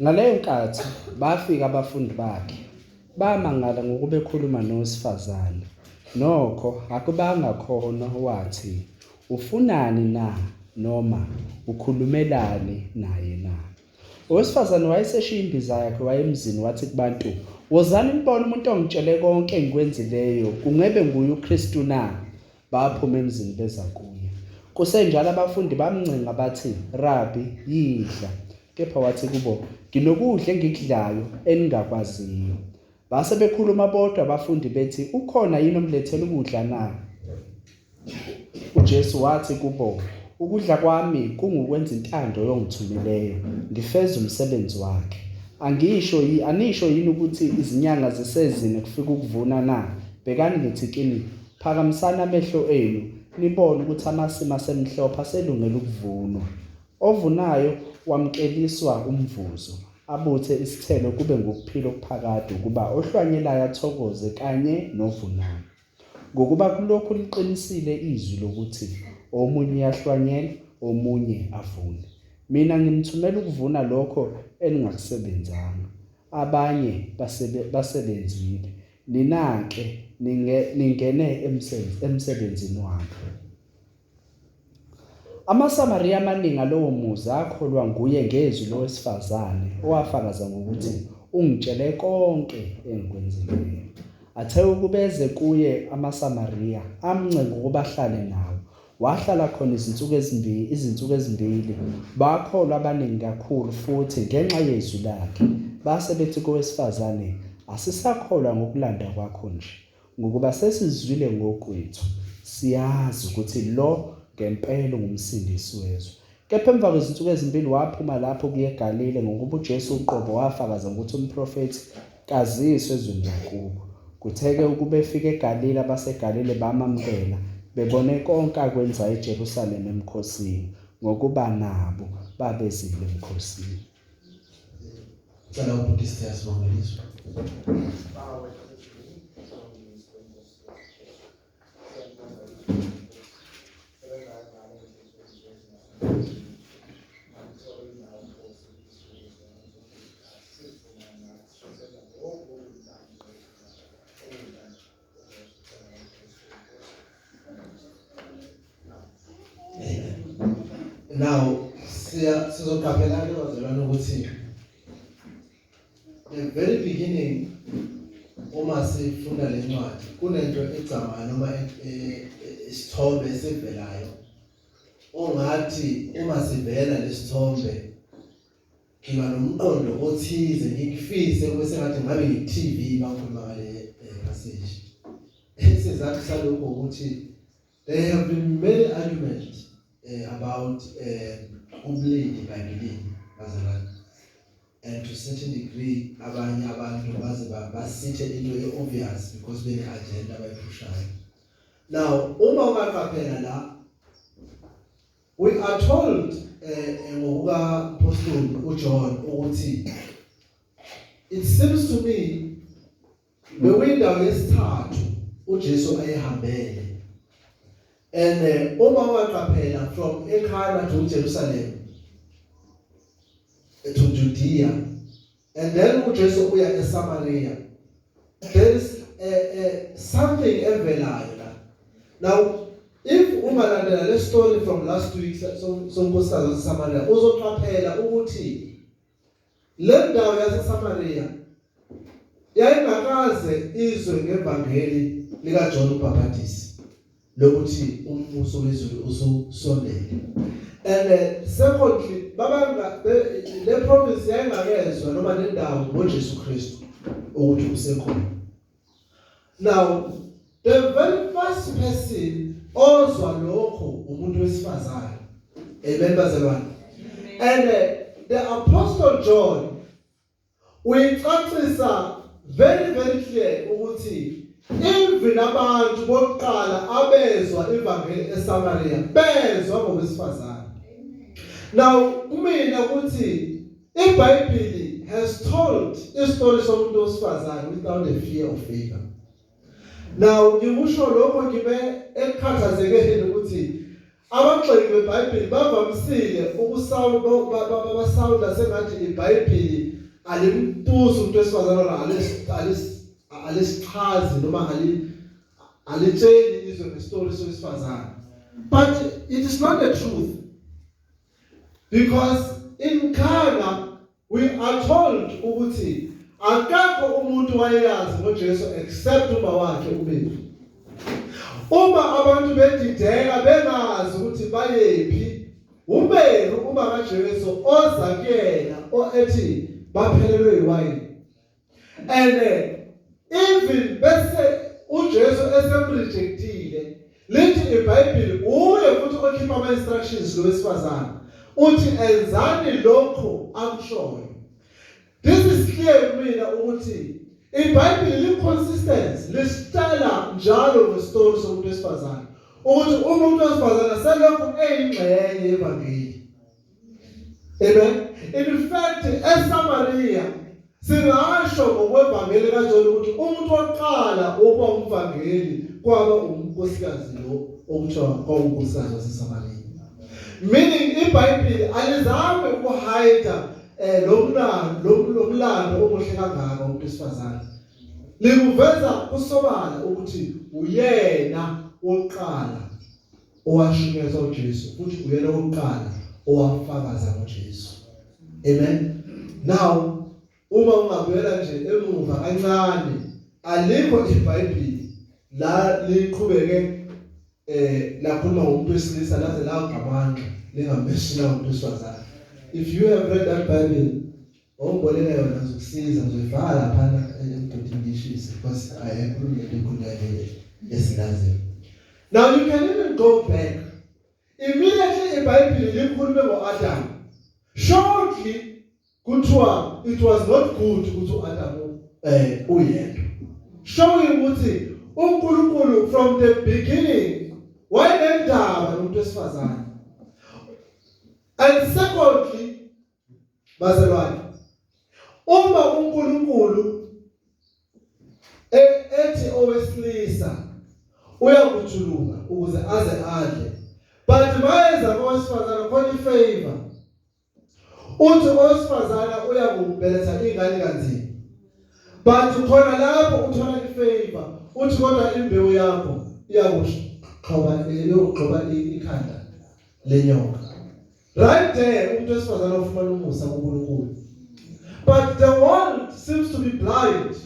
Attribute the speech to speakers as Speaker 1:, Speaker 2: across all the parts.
Speaker 1: Ngaleyo nkathi bafika abafundi bakhe, bamangala ngokuba ekhuluma nowesifazane. Nokho akubanga khona owathi, Ufunani na? noma, Ukhulumelani naye na? Owesifazane wayeseshiya imbiza yakhe waya emzini wathi kubantu, Wozani nibone umuntu ongitshele konke engikwenzileyo, kungebe nguye uKristu na? Baphuma emzini beza kuye. Kusenjalo abafundi bamncenga bathi, Rabi, yidla. Kepha wathi kubo, Nginokudla engikudlayo eningakwaziyo. Base bekhuluma bodwa abafundi bethi, Ukhona yini omlethela ukudla na? UJesu wathi kubo, Ukudla kwami kungukwenza intando yongithumileyo, ngifeze umsebenzi wakhe. Angisho yi, anisho yini ukuthi izinyanga zisezine kufika ukuvuna na? Bhekani ngithi kini, phakamisani amehlo enu, nibone ukuthi amasimu asemhlophe aselungele ukuvunwa. Ovunayo wamukeliswa umvuzo, abuthe isithelo kube ngukuphila okuphakade ukuba ohlwanyelayo athokoze kanye novunayo. Ngokuba kulokhu liqinisile izwi lokuthi, Omunye uyahlwanyela, omunye avune. Mina nginithumela ukuvuna lokho eningakusebenzanga. Abanye basebenzile, nina-ke ningene emsebenzini wabo. AmaSamariya amaningi alowo muzi akholwa nguye ngezwi lowesifazane owafakaza ngokuthi, Ungitshele konke engikwenzileyo. Athe ukuba eze kuye amaSamariya, amncenga ukuba ahlale nawo. Wahlala khona izinsuku ezimbili, izinsuku ezimbili. Bakholwa abaningi kakhulu futhi ngenxa yezwi lakhe. Base bethi kowesifazane, Asisakholwa ngokulanda kwakho nje. Ngokuba sesizwile ngokwethu, siyazi ukuthi lo ngempela ungumsindisi wezwe. Kepha emva kwezinsuku ezimbili waphuma lapho kuye eGalile, ngokuba uJesu uqobo wafakaza ngokuthi umprofethi kaziswa ezweni lakubo. Kuthe-ke ukuba efike eGalile, abaseGalile bamamukela, bebone konke akwenzayo eJerusalema emkhosini, ngokuba nabo babezile emkhosini.
Speaker 2: Cela ubhuti siyasibonga izwi. Now siya sizoqaphela ke bazalwane ukuthi the very beginning uma sifunda lencwadi kunento egcamayo noma e, e, isithombe esivelayo ongathi uma sivela lesithombe ngiba nomqondo othize ngikufise kube sengathi ngabe ngi-TV bangikhuluma ngale passage. Isizathu salokho ukuthi there have been many arguments about umlindi eBhayibhelini bazalwane, and to certain degree abanye abantu baze basithe into e-obvious because bene-agenda abayiphushayo. Now uma ungaqaphela la, we are told ngokuka Apostle uJohn ukuthi it seems to me bekuyindawo yesithathu uJesu ayehambele, and uma ungaqaphela from eKhana to Jerusalem to Judea and then uJesu uya eSamaria, there is something evelayo la. Now if ungalandela le story from last week sonkosikazi waseSamaria, uzoqaphela ukuthi le ndawo yaseSamaria yayingakaze izwe ngevangeli likaJohn uBhapatisi lokuthi umbuso wezulu ususondele. And secondly, babanga le province yayingakezwa noma nendawo ngoJesu Kristu ukuthi usekhona. Now the very first person ozwa lokho umuntu wesifazane. Amen bazalwane. And the Apostle John uyicacisa very very clear ukuthi even abantu bokuqala abezwa ivangeli eSamaria bezwa ngowesifazane. Now kumina ukuthi iBhayibheli has told istory somuntu wesifazane without a fear of favor. Now ngikusho lokho ngibe ekukhathazekeni ukuthi Abagxeki beBhayibheli bavamisile ukusawunda sengathi iBhayibheli alimtusi umuntu wesifazane or alisichazi noma alitsheli izwe ngestory sowesifazane, but it is not the truth, because in Cana we are told ukuthi akekho umuntu wayeyazi ngoJesu except uma wakhe uMary. Uma abantu bedideka bengazi ukuthi bayephi, uMary uma kaJesu oza kuyena oethi baphelelwe iwayini, and even bese uJesu esemrejectile, lithi iBhayibheli uye futhi okhipha ama instructions lo wesifazane, uthi enzani lokho akushoyo. This is clear kumina ukuthi iBhayibheli li consistent, lisitshela njalo ngestory somuntu wesifazane, ukuthi umuntu wesifazane selokhu eyingxenye yevangeli. Amen. In fact, eSamaria singasho ngokwevangeli kaJohn ukuthi umuntu wokuqala ukuba umvangeli kwaba unkosikazi lo okuthiwa kwawunkosikazi waseSamaria. Meaning iBhayibheli alizame ukuhide lo mlando omuhle kangaka umuntu wesifazane. Likuveza kusobala ukuthi uyena wokuqala owashunyezwa uJesu, futhi uyena wokuqala owafakaza ngoJesu. Amen. Now uma ungabuyela nje emuva kancane, alikho iBhayibheli la liqhubeke lakhuluma ngomuntu wesilisa laze lagamanxa lingameshina umuntu wesifazane. If you have read that Bible, ongiboleka yona, ngizokusiza, ngizoyifaka laphana emdodini ngishise, because ayikhulumi ngento ekhulunywa esilaziyo. Now you can even go back. Immediately iBhayibheli likhulume ngoAdam, shortly kuthiwa it was not good ukuthi uAdam uyedwa, showing ukuthi uNkulunkulu from the beginning wayenendaba nomuntu wesifazane. And secondly, bazalwane, uma uNkulunkulu ethi owesilisa uyakujuluka ukuze aze adle, but mayeza kowesifazane khona ifavor, uthi owesifazana uyakubeletha ingane kanzima, but khona lapho uthola ifavor, uthi kodwa imbewu yakho iyakuxhoba, iyogxoba ikhanda lenyoka. Right there umuntu wesifazane ufumana umusa kuNkulunkulu, but the world seems to be blind.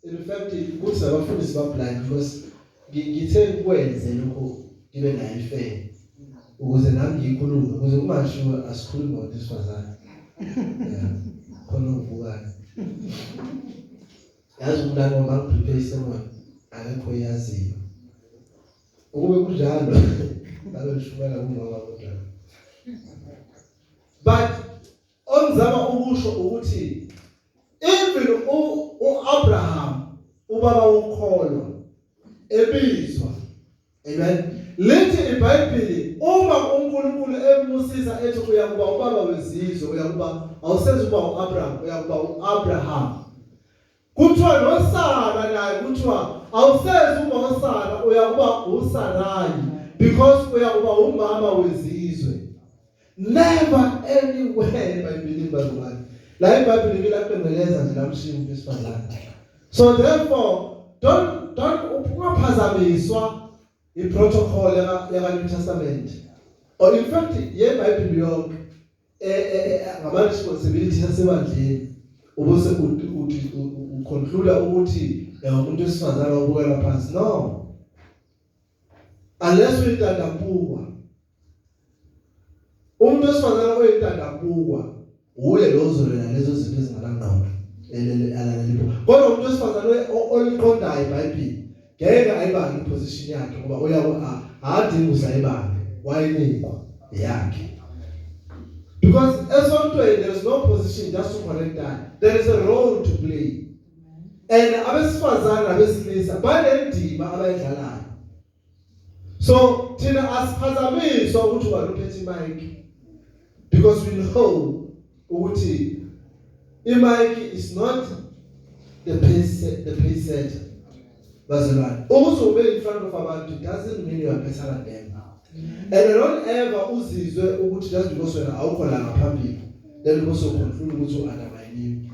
Speaker 2: In fact, kuthi abafundisi ba blind, because ngithe kwenze lokho ngibe nayo ifair ukuze nami ngiyikhulume, ukuze kungashiwo asikhulumi ngomuntu wesifazane. Yeah, khona uvukana, yazi umntana wami ngiprepare isermon, akekho yaziyo ukube kunjalo ngaloshumela kumama kodwa. But ongizama ukusho ukuthi even uAbraham, ubaba wokukholwa, ebizwa, amen, lithi iBhayibheli uma uNkulunkulu embusisa ethi uyakuba ubaba wezizwe, uyakuba awusezi ukuba uAbraham, uyakuba uAbraham. Kuthiwa noSara naye, kuthiwa awusezi ukuba uSara, uyakuba uSarai, because uyakuba umama wezizwe. Never anywhere eBhayibhelini, bazalwane, la iBhayibheli lilaqengeleza nje lamshiya umuntu wesifazane. So therefore don't ungaphazamiswa iprotocol yaka New Testament, or in fact yeBhayibheli yonke, ngama responsibilities asebandleni, ubuse uthi uconclude ukuthi umuntu wesifazane wabukela phansi. No, unless uyintandabukwa. Umuntu wesifazane oyintandabukwa uye lo ozolwela lezo zinto ezinganangqondo alalelipo, kodwa umuntu wesifazane oliqondayo iBhayibheli ngeke ayibange iposition yakhe, ngoba uya adinga usayibambe, wayinikwa yakhe, because esontweni there is no position. Just to correct that, there is a role to play, and abesifazane nabesilisa banendima abayidlalayo. So thina asiphazamiswa ukuthi ubani uphethe imic, because we know ukuthi imic is not the pace setter. Bazalwane, ukuthi ube in front of abantu doesn't mean you are better than them. And don't ever uzizwe ukuthi just because wena awukho la ngaphambili, then because uconfuse ukuthi u-undermine.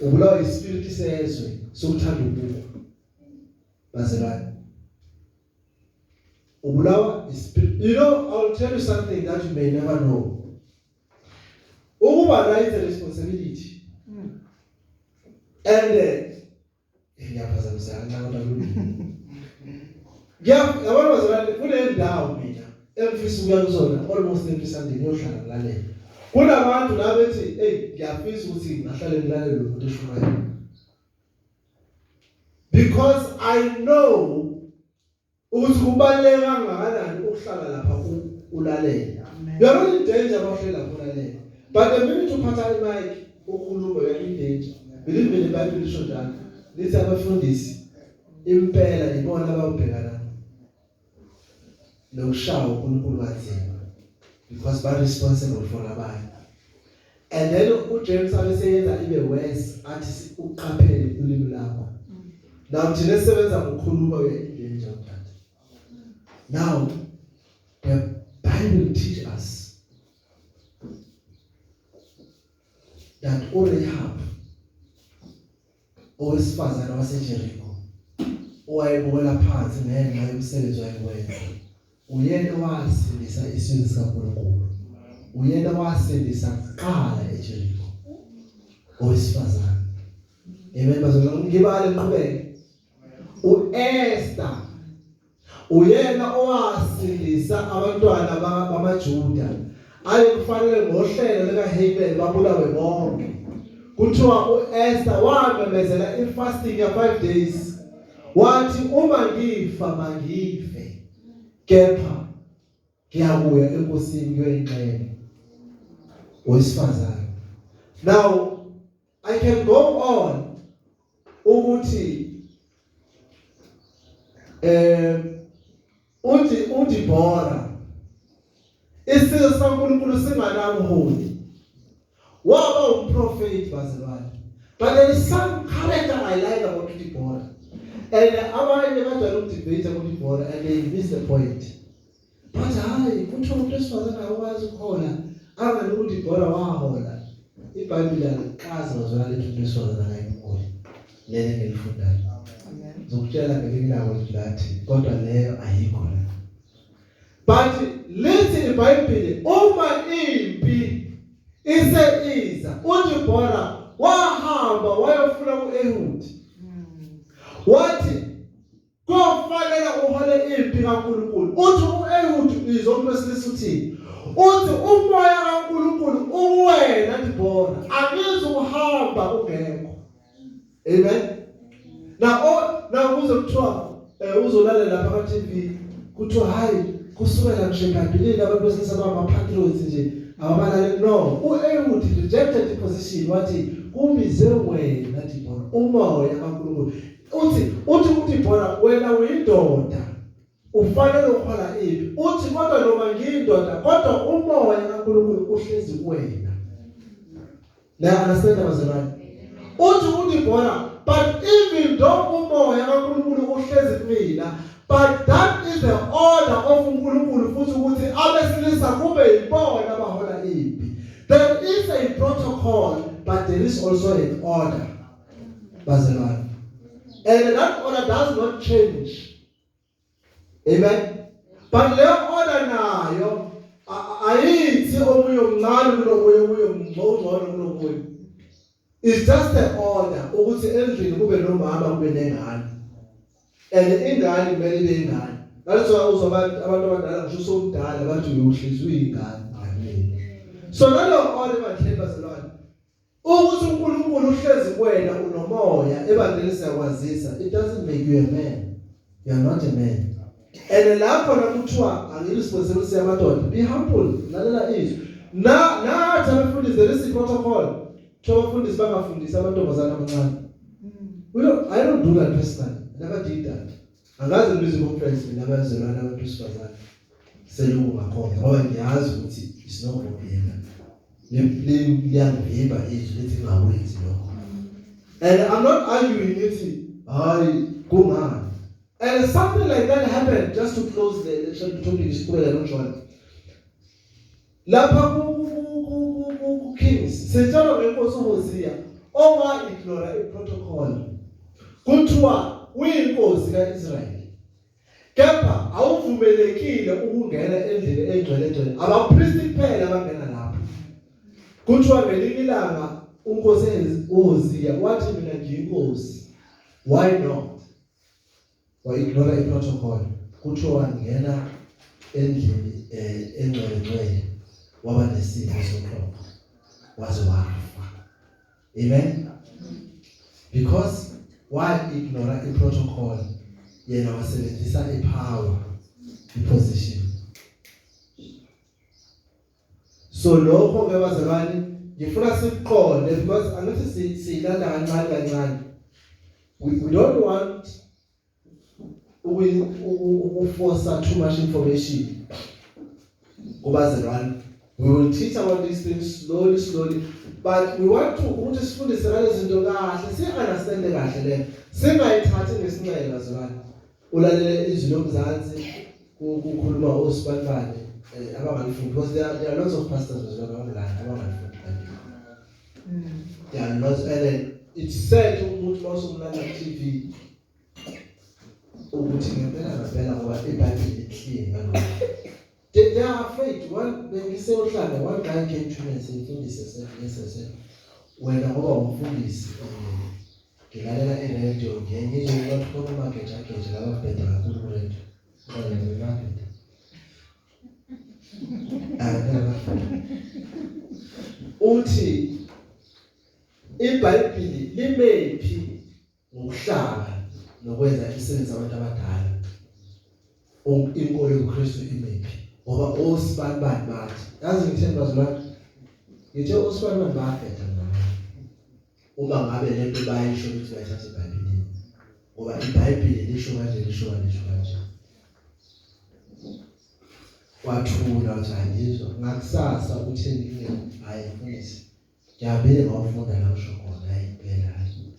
Speaker 2: Ubulawa ispirit sezwe sokuthanda ukubukwa, bazalwane. Ubulawa ispirit. I'll tell you something that you may never know. Ukuba la is a responsibility. And ngiyaphazamisana nabantu. Ngiyabona, bazalwane, kule ndawo mina engifisa ukuya kuzona almost every Sunday, ngiyohlala ngilalela. Kunabantu la bethi, "Hey, ngiyafisa ukuthi ngingahlale ngilalele lo muntu eshumayela." Because I know ukuthi kubaluleke kangakanani ukuhlala lapha ulalela. You are not in danger mawuhleli lapha ulalela. But the minute uphatha imic ukhuluma, you are in danger. Believe me, iBhayibheli lisho njalo. Lithi abafundisi impela ibona ababhekana nokushawa uNkulunkulu kanzima because ba responsible for abanye. And then uJames abeseyenza ibe worse, athi uqaphele ulimi lakho. Now thina sisebenza ngokukhuluma, we are in danger of that. Now the Bible teach us that uRahab, owesifazane waseJericho owayebukela phansi ngenxa yomsebenzi wayewenza, uyena wasindisa isizwe sikaNkulunkulu, uyena wasindisa kuqala eJericho, owesifazane. Amen, bazalwane. Ngibale ngiqhubeke. uEsther uyena owasindisa abantwana bamaJuda aye kufanele ngohlelo lika Haman babulawe bonke. Kuthiwa uEsther wamemezela ifasting ya 5 days, wathi, "Uma ngifa, mangife, kepha ngiyabuya enkosini kuyoyinxela." Owesifazane. Now I can go on ukuthi uthi uDibora, isizwe sikaNkulunkulu singanamholi, waba umprofeti, bazalwane. But there is some character I like about uDibora, and abanye bajwayele ukudebate ngoDibora and they miss the point. But hayi, kuthiwa umuntu wesifazane akwazi ukuhola, angani uDibora wahola. IBhayibheli alikaze, bazalwane, lithi umuntu wesifazane akayimholi. Leli engilifundayo.
Speaker 3: Amen.
Speaker 2: Ngizokutshela ngelinye ilanga lathi, kodwa leyo ayikho la. But lithi iBhayibheli uma impi ise iza, uDibora wahamba wayofuna kuEhud, wathi, "Kofanele uhole impi kaNkulunkulu." Uthi uEhud, izwa umuntu wesilisa uthini, uthi, "Umoya kaNkulunkulu uwena, Dibora, angizuhamba ungekho." Amen. Now kuze kuthiwa uzolalela lapha ka TV, kuthiwa hayi, kusukela ngisho eBhayibhelini abantu besilisa bama patriots nje, ababalale. No, uEhud rejected the position, wathi, "Kubize wena, Dibora, umoya kaNkulunkulu." Uthi uDibora, "Wena uyindoda, ufanele ukuhola impi." Uthi, "Kodwa noma ngiyindoda, kodwa umoya kaNkulunkulu uhlezi kuwena." La understand, bazalwane? Uthi uDibora, "But even though umoya kaNkulunkulu uhlezi kumina, but that is the order of uNkulunkulu futhi ukuthi abesilisa kube yibona abahola impi." There is a protocol, but there is also an order, bazalwane, and that order does not change. Amen. But leyo order nayo ayithi omunye omncane kunomunye, omunye ungcono kunomunye. It's just the order ukuthi endlini kube nomama, kube nengane, and ingane kumele ibe ingane. That's why uzwa abantu abadala, ngisho usomdala, bathi uyohlezi uyingane. Amen. So nalo order ebandleni, bazalwane, ukuthi uNkulunkulu uhlezi kuwena, unomoya ebandleni, siyakwazisa, it doesn't make you a man. You are not a man. And lapho la kuthiwa angiresponsibility yamadoda, be humble, lalela izwi. Na nathi abafundisi, there is a protocol. Kuthiwa abafundisi bangafundisi amantombazana amancane. We don't I don't do that personally. I never did that. Angaze ngibize conference mina abazalwane abantu besifazane seluku ngakhona, ngoba ngiyazi ukuthi it's not ngokuyena. Liyangivimba izwi lithi ngingakwenzi lokho. And I'm not arguing, ngithi hayi, kungani. And something like that happened, just to close the topic, siqhubeka noJohn. Lapha ku Kings sitshelwa ngenkosi uHosea owa ignore iprotocol. Kuthiwa uyinkosi kaIsrael, kepha awuvumelekile ukungena endlini engcwele ngcwele, abapristi kuphela abangena lapho. Kuthiwa ngelinye ilanga unkosi uHosea wathi, "Mina ngiyinkosi, why not?" Wa ignore iprotocol. Kuthiwa wangena endlini engcwele ngcwele, waba nesifo soqoqo, waze wafa. Amen. Because why ignore iprotocol? Yena wasebenzisa ipower, iposition. So lokho ke bazalwane ngifuna sikuqonde, because angithi siyilanda kancane kancane. We don't want ukuforce too much information kubazalwane. We will teach about these things slowly slowly, but we want to ukuthi sifundise ngalezi zinto kahle, si understand kahle le, singayithathi ngesinxele. Bazalwane, ulalele Izwi Lomzansi, kukhuluma osibanibani abangalifundi, because there are lots of pastors, bazalwane, online abangalifundi. There are lots, and then it's said ukuthi mawusumlanda ku TV ukuthi ngempela ngempela, ngoba iBhayibheli clear ngalokho. They are afraid. One bengiseyohlala, one guy came to me and said, "Mfundisi," I said, "Yes." I said, "Wena ngoba umfundisi, ngilalela i-radio, ngiye ngizwe ukuthi khona umagejageja laba kubheda kakhulu ku-radio." Kodwa ngiyabheda. Ah, uthi iBhayibheli limephi ngokuhlaba nokwenza imisebenzi abantu abadala? Inkolo yobuKristu imephi? Ngoba osibani bani bathi, yazi ngitheni bazalwane, ngithe osibani bani bayabheda ngami uma ngabe lento bayisho ukuthi bayithatha eBhayibhelini, ngoba iBhayibheli lisho kanje, lisho kanje, lisho kanje. Wathula, wathi angizwa. Ngakusasa utheni kimi? "Hayi mfundisi, ngiyabile ngawufunda la usho khona, hayi impela hayi."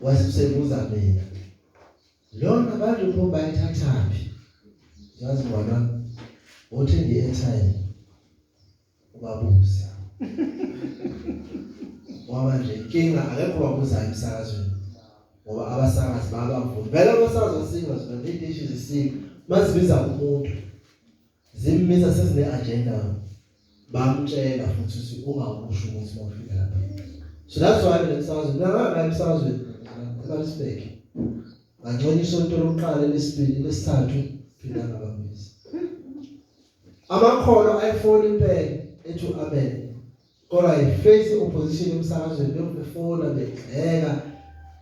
Speaker 2: Wasebuza mina, lona manje pho bayithathaphi? Yazi ngwana, uthenga i-airtime ubabuza, ngoba nje inkinga akekho babuzayo emsakazweni, ngoba abasakazi babavuma vele. Abasakazi basinga zona iy'teshi zisinga, mazibiza umuntu zimmisa sezine agenda, bamtshela futhi ukuthi ungakusho ukuthi mawufika lapha. So that's why mina emsakazweni, mina ngangaya emsakazweni eMaritzburg, ngangcono isonto lokuqala, lesibili, lesithathu, phinda ngabambisa amakhono iPhone impela ethu, amen. Kodwa i-face opposition emsakazweni, befona begxeka,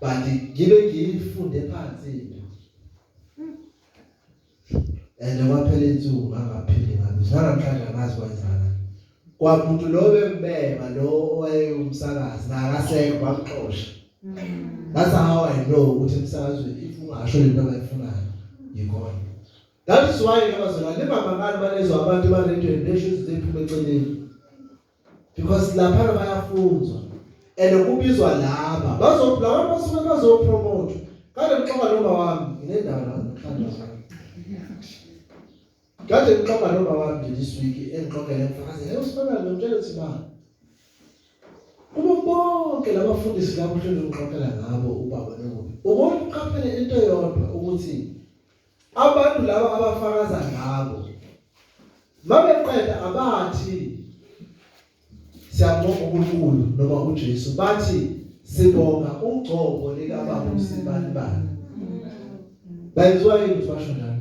Speaker 2: but ngibe ngiyifunde phansi into and kwaphela insuku ngangaphili ngabe namhlanje angazi kwenzakala kwamuntu lo bembema lo owayewumsakazi nakasekho, bamxosha. That's how I know ukuthi emsakazweni if ungasho lento abayifunayo yikhona. That is why ngabazalwane ningamangali balezwa abantu ba radio besho izinto eziphuma eceleni, because lapha bayafunzwa and kubizwa laba bazo laba basuke bazopromote. Kade ngixoxa noma wami, nginendawo la namhlanje, kade ngixoxa noma wami nje this week, engixoxele mfakazi, hey usifana ngimtshela ukuthi ba kubo bonke labafundisi labo hlelo ngixoxela ngabo ubaba nokubi, ubona uqaphele into eyodwa, ukuthi abantu laba abafakaza ngabo mabeqeda abathi siyabonga uNkulunkulu noma uJesu, bathi sibonga ugcobo likaBaba usibani bani. Bayizwa yini ukuthi basho njalo?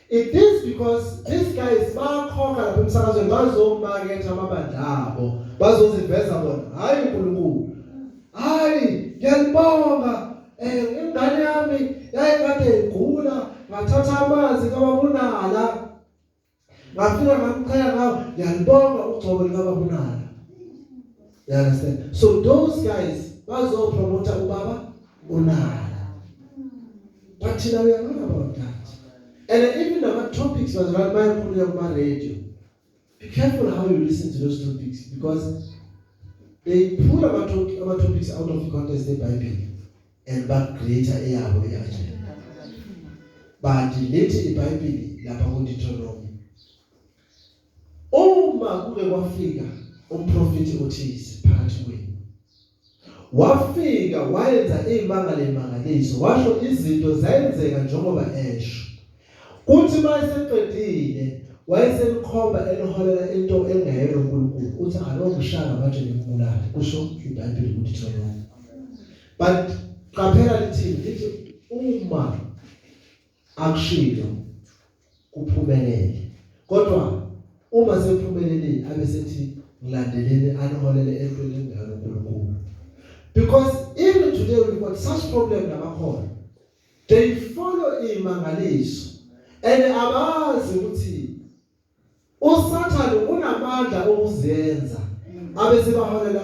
Speaker 2: It is because these guys bakhokha lapha emsakazweni, bazomaketha amabandla abo, bazoziveza bona, hayi uNkulunkulu. "Hayi ngiyalibonga, ingane yami yayikade igula, ngathatha amanzi kababunala, ngafika ngamchela ngawo, ngiyalibonga ugcobo likababunala." You understand? So those guys bazopromota ubaba unala, but thina we are not about that. And even our topics, bazalwane, bayakhulunywa kuma radio, be careful how you listen to those topics, because they pull our topics out of the context eBhayibheli and ba create eyabo i-agenda. But lithi iBhayibheli lapha kuDeuteronomy, uma kuke kwafika umprofeti othize phakathi kwenu, wafika wayenza izimangalo imangaliso, washo izinto zayenzeka njengoba esho, kuthi mayeseqedile wayeselikhomba eliholela into engeyona uNkulunkulu, uthi anomshaka manje nimbulale, kusho iBhayibheli kuDeuteronomy. But qaphela, lithini? Lithi uma akushilo kuphumelele, kodwa uma sephumelelile abe sethi ngilandeleni, aniholele entweni engeyona uNkulunkulu. Because even today we've got such problem nabakhona, they follow imangaliso and abazi ukuthi uSathane unamandla okuzenza abe sebaholela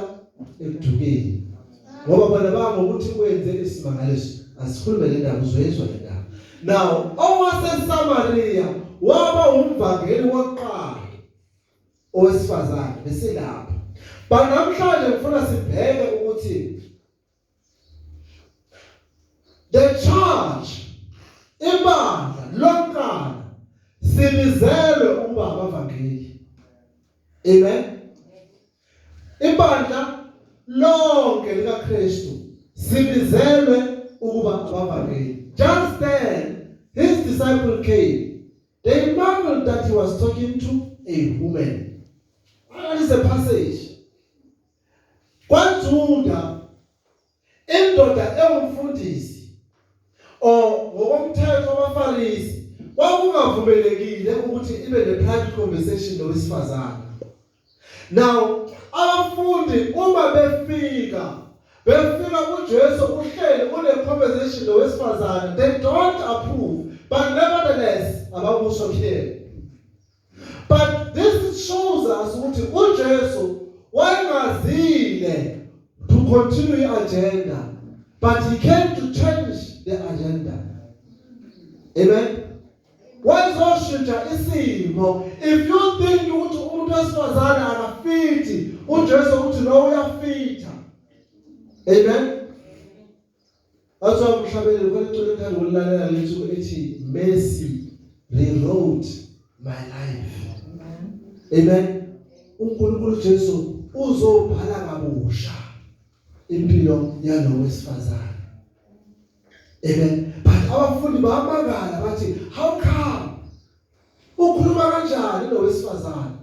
Speaker 2: ekudukeni, ngoba bona bangokuthi kwenze isimangaliso. Asikhulume le ndaba, uzoyizwa le ndaba. Now, owaseSamaria waba umvangeli wokuqala owesifazane besilapha. But namhlanje ngifuna sibheke ukuthi the church, ibandla lonkana, sibizelwe ukuba abavangeli. Amen. Ibandla lonke likaKristu sibizelwe ukuba abavangeli. Just then his disciple came. They marveled that he was talking to a woman. That is a passage. KwaJuda, indoda ewumfundisi, or ngokomthetho wabaFarisi kwakungavumelekile ukuthi ibe ne private conversation nowesifazane. Now, abafundi uma befika kuJesu uhleli une conversation nowesifazane, they don't approve, but nevertheless abakusho here. But this shows us ukuthi uJesu wayengazile to continue agenda, but he came to change the agenda. Amen. Wayezoshintsha isimo. If you think ukuthi umuntu wesifazane akafithi, uJesu uthi lo uyafitha. Amen. Athi umhlabeleli khona iculo engithanda ukulalela lethu ethi "Mercy Rewrote My Life". Amen. UNkulunkulu Jesu uzobhala kabusha impilo yalo wesifazane. Amen. But abafundi bamangala, bathi, "How come? Ukhuluma kanjani lo wesifazane?"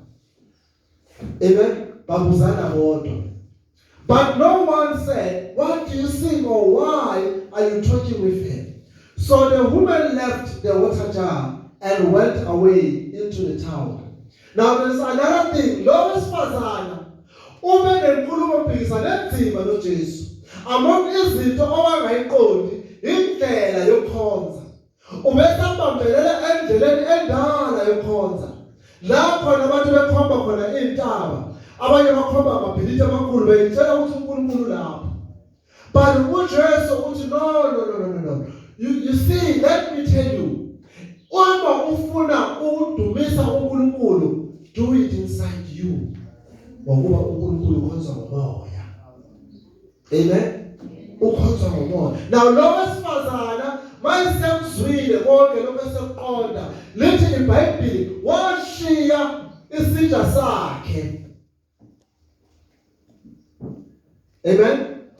Speaker 2: Amen. Babuzana bodwa. But no one said, "What do you seek?" or "Why are you talking with him?" So the woman left the water jar and went away into the town. Now there's another thing. Lo wesifazana ube nenkulumo mpikisano enzima noJesu. Among izinto owangayiqondi, indlela yokukhonza. Ubesambambelela endleleni endala yokukhonza. La khona abantu bekhomba khona intaba, abanye bakhomba amabhilidi amakhulu beyitshela ukuthi uNkulunkulu lapho. But uJesu uthi, "No, no, no, no, no, no. You see, let me tell you. Uma ufuna ukudumisa uNkulunkulu, do it inside you. Ngokuba uNkulunkulu ukhonza ngomoya." Amen. Ukhonza ngomoya. Now lo wesifazana mayisekuzwile konke lokho esekuqonda, lithi iBhayibheli washiya isitsha sakhe. Amen.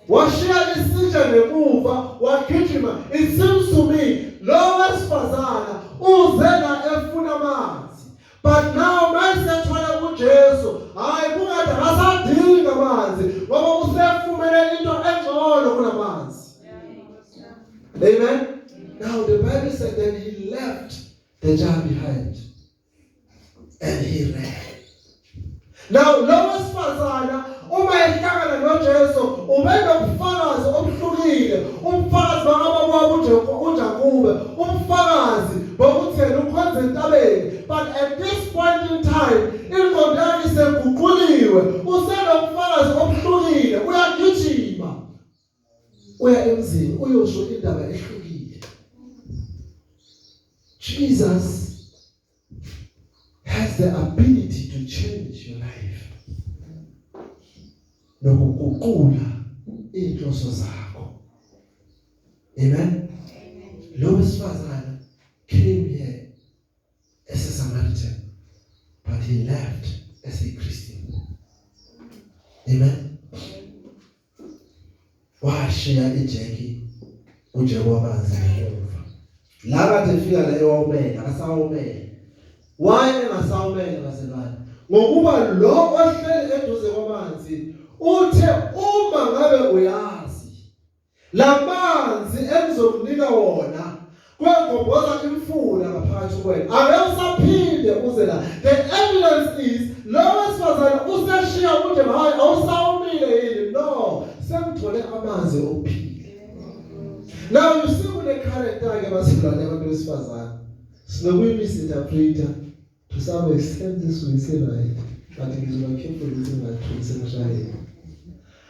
Speaker 2: Washiya isitsha ngemuva, wagijima. It seems to me lo wesifazana uze la efuna amanzi. But now mayisethola kuJesu, hayi, kungathi akasadinga amanzi ngoba usefumene into engcono kunamanzi. Amen. Now the Bible said then he left the jar behind and he ran. Now lo wesifazana uma ehlangana noJesu ube nobufakazi obuhlukile, ubufakazi bakababa uJakobe, ubufakazi bokuthi yena ukhonza entabeni. But at this point in time ingqondo yakhe iseguquliwe, usenobufakazi obuhlukile, uyagijima uya emzini uyosho indaba ehlukile. Jesus has the ability to change your life nokuguqula inhloso zakho. Amen. Lo wesifazana Amen. Washiya ijeki ujeki wamanzi ngemuva. La kade efika la ewawumele, akasawumele. Why engasawumele, bazalwane? Ngokuba lo ohleli eduze kwamanzi uthe, uma ngabe uyazi lamanzi engizokunika wona, kwegobhoza imfula ngaphakathi kwena, ake usaphinde uze la. The evidence is lo wesifazane useshiya ukuthi hayi, awusawumile yini? No, sengithole amanzi okuphila. Now you see, kune character ke, bazalwane, abantu besifazane sinokuyi-misinterpreta to some extent. This we say right, but ngizoba careful ukuthi ngingathuli sengishayela.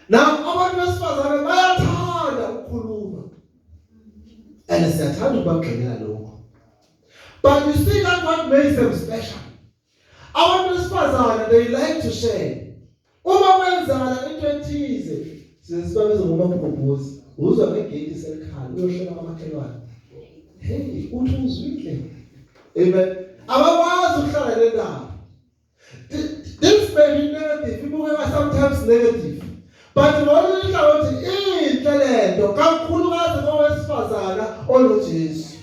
Speaker 2: Now abantu besifazane bayathanda ukukhuluma and siyathanda ukubagxekela lokho, but you see, that what makes them special. Abantu besifazane, they like to share. Uma kwenzakala into ethize, sibabiza ngomabhubhuzi. Uzwa ngegate selikhala, uyoshela kwamakhelwane, hey, uthi uzwile. Amen. Abakwazi ukuhlala le ndaba. This may be negative, ibukeka sometimes negative, but ngolunye uhlangothi inhle lento, kakhulukazi kowesifazana onoJesu,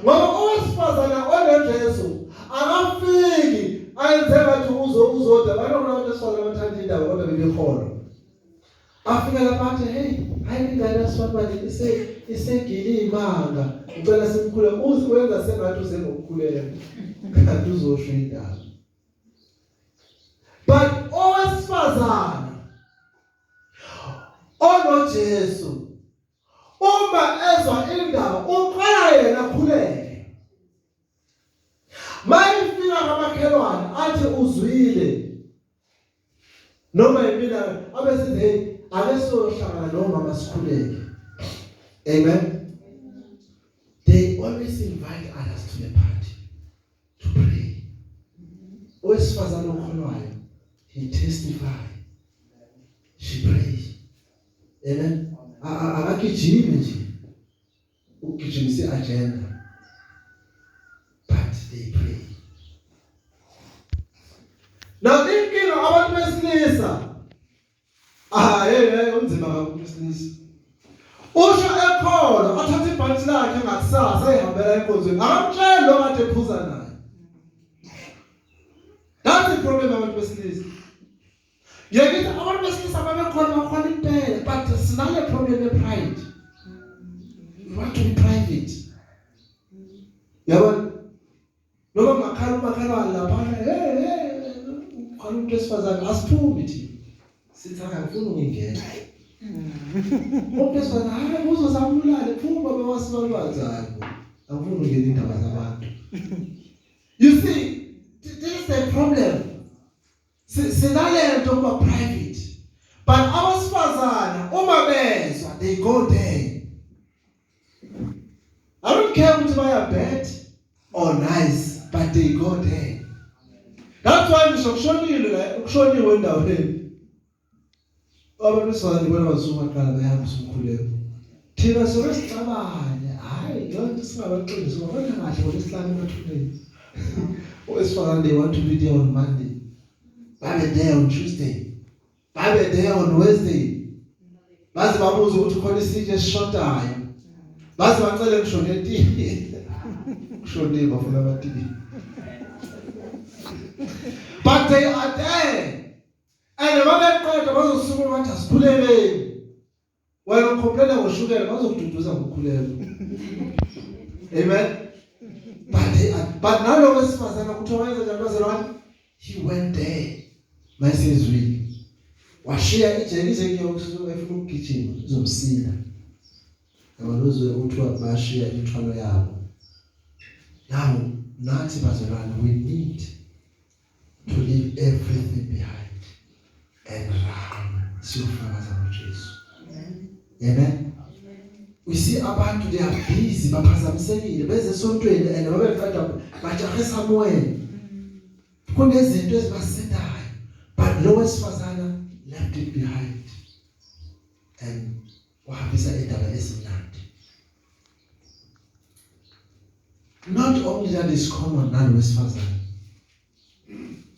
Speaker 2: ngoba owesifazana onoJesu akafiki ayenze ngathi uzoda. Abantu besifazana bathanda indaba kodwa bebekhona. Afika lapha athi, hey, hayi, ingane yasifana ise isegile imanga, ngicela simkhule. Uze wenza sengathi uze ngokukhuleka, kanti uzosho indaba. But owesifazana onoJesu, uma ezwa indaba, uqala yena akhuleke. Mayifika kamakhelwane athi uzwile noma yimina, abesithi, hey, ake siyohlangana nomama sikhuleke. Amen. They always invite others to the party to pray. Owesifazane okholwayo, he testify, she prays. Amen. Akagijimi nje ukugijimisa iagenda, but they pray. Now inkinga abantu besilisa, ah, hey, hey, unzima kakhulu wesilisa. Usho ekhona athatha ibhanti lakhe ngakusasa ehambela enkonzweni, akamtsheli lo kade ephuza naye. That's the problem abantu besilisa. Ngithi abantu besilisa babekhona, bakhona impela, but sinale problem ye pride. We want to be private, yabona? Noma ngakhala umakhelwane lapha, hey, hey, ukhala umuntu wesifazane, asiphumi thina, sithi akafuni ukungena. Umuntu wesifazane, hayi, uzozamulale, phuma bewasibalwazi. Hayi, angifuni ukungena indaba zabantu. You see, this is the problem. Sinalento kuba private, but abasifazana uma bezwa, they go there. I don't care ukuthi baya bad or nice, but they go there. That's why ngisho kushonile la, kushoniwe endaweni, abantu besifazane bona bazuma kuqala, bayahamba umkhuleko. Thina sobe sicabane, hayi, yonke singabaqinisi ngabona kahle ngolesihlanu emathuneni. Owesifazane, they want to be there on Monday, babe there on Tuesday, babe there on Wednesday, baze babuze ukuthi khona isitshe esishodayo, baze bacele ngisho netiye. Kushonile, bafuna amatiye, but they are there. And babeqeda bazosukuma bathi, asikhulekeni. Wena ucomplaina ngoshukela, bazokududuza ngokukhuleka. Amen. But nalo wesifazana kuthiwa wayenza njani, bazalwane? He went there. Mayisezwini washiya ijeki, ijeki yokusuka efuna ukugijima izomsila, yabona? Uzwe kuthiwa bashiya imithwalo yabo. Now nathi, bazalwane, we need to leave everything behind and run siyofakaza ngoJesu. Amen. We see abantu, they are busy, baphazamisekile, beze esontweni and babeqeda bajahe somewhere, kunezinto ezibasindayo, but lo wesifazana left it behind and wahambisa indaba ezimnandi. Not only that is common nalo wesifazane.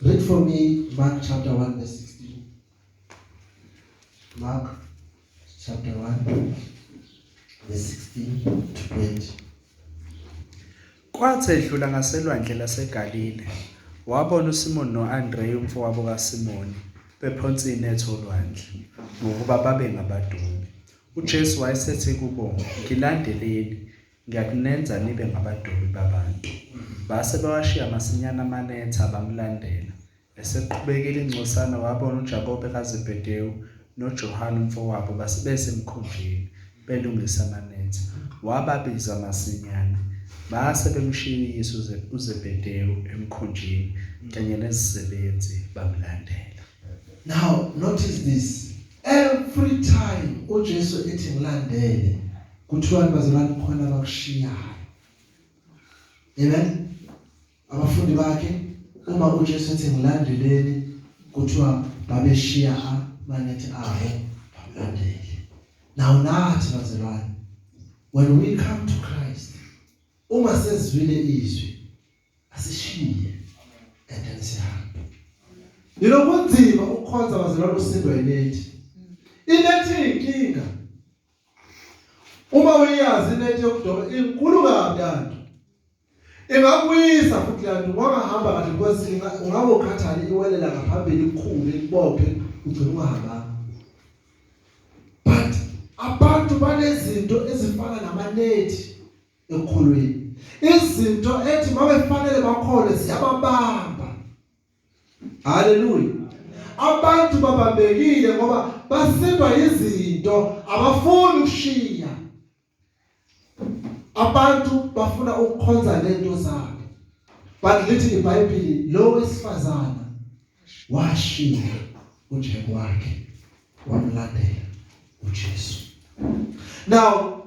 Speaker 2: Read for me Mark chapter 1 verse 16. Mark chapter 1 verse 16 to 20.
Speaker 1: Kwathi edlula ngaselwandle laseGalile, wabona uSimoni no-Andreyu umfowabo kaSimoni bephonsa inetha olwandle, ngokuba babengabadobi. UJesu wayesethi kubo, "Ngilandeleni, ngiyakunenza nibe ngabadobi babantu." Base bewashiya masinyane amanetha bamlandela. Eseqhubekile ingcosana wabona uJakobe kaZebedewu noJohane umfowabo besemkhunjini belungisa amanetha. Wababiza masinyane. Base bemshiya uyise uZebedewu emkhunjini kanye nezisebenzi bamlandela.
Speaker 2: Now notice this. Every time uJesu ethi ngilandele, kuthiwa bazalwane khona abakushiyayo. Amen. Abafundi bakhe uma uJesu ethi ngilandeleni, kuthiwa babeshiya amanethi abo bamlandele. Now nathi bazalwane, when we come to Christ, uma sezwile izwi, asishiye and then sihambe. Kunzima ukukhonza bazalwane usindwa inethi. Inethi inkinga. Uma uyazi inethi yokudoba inkulu kabi yanto. Ingakuyisa futhi lanto ungahamba kahle because ungabe ukhathali iwelela ngaphambili ikukhulu ikubophe ugcina ungahambanga. But abantu banezinto ezifana namanethi ekukholweni. Izinto ethi mabefanele bakhole ziyababamba. Hallelujah. Abantu babambekile ngoba basindwa izinto, abafuni ukushiya. Abantu bafuna ukukhonza lento zabo. But lithi iBhayibheli lo wesifazana washiya uJack wakhe wamlandela uJesu. Now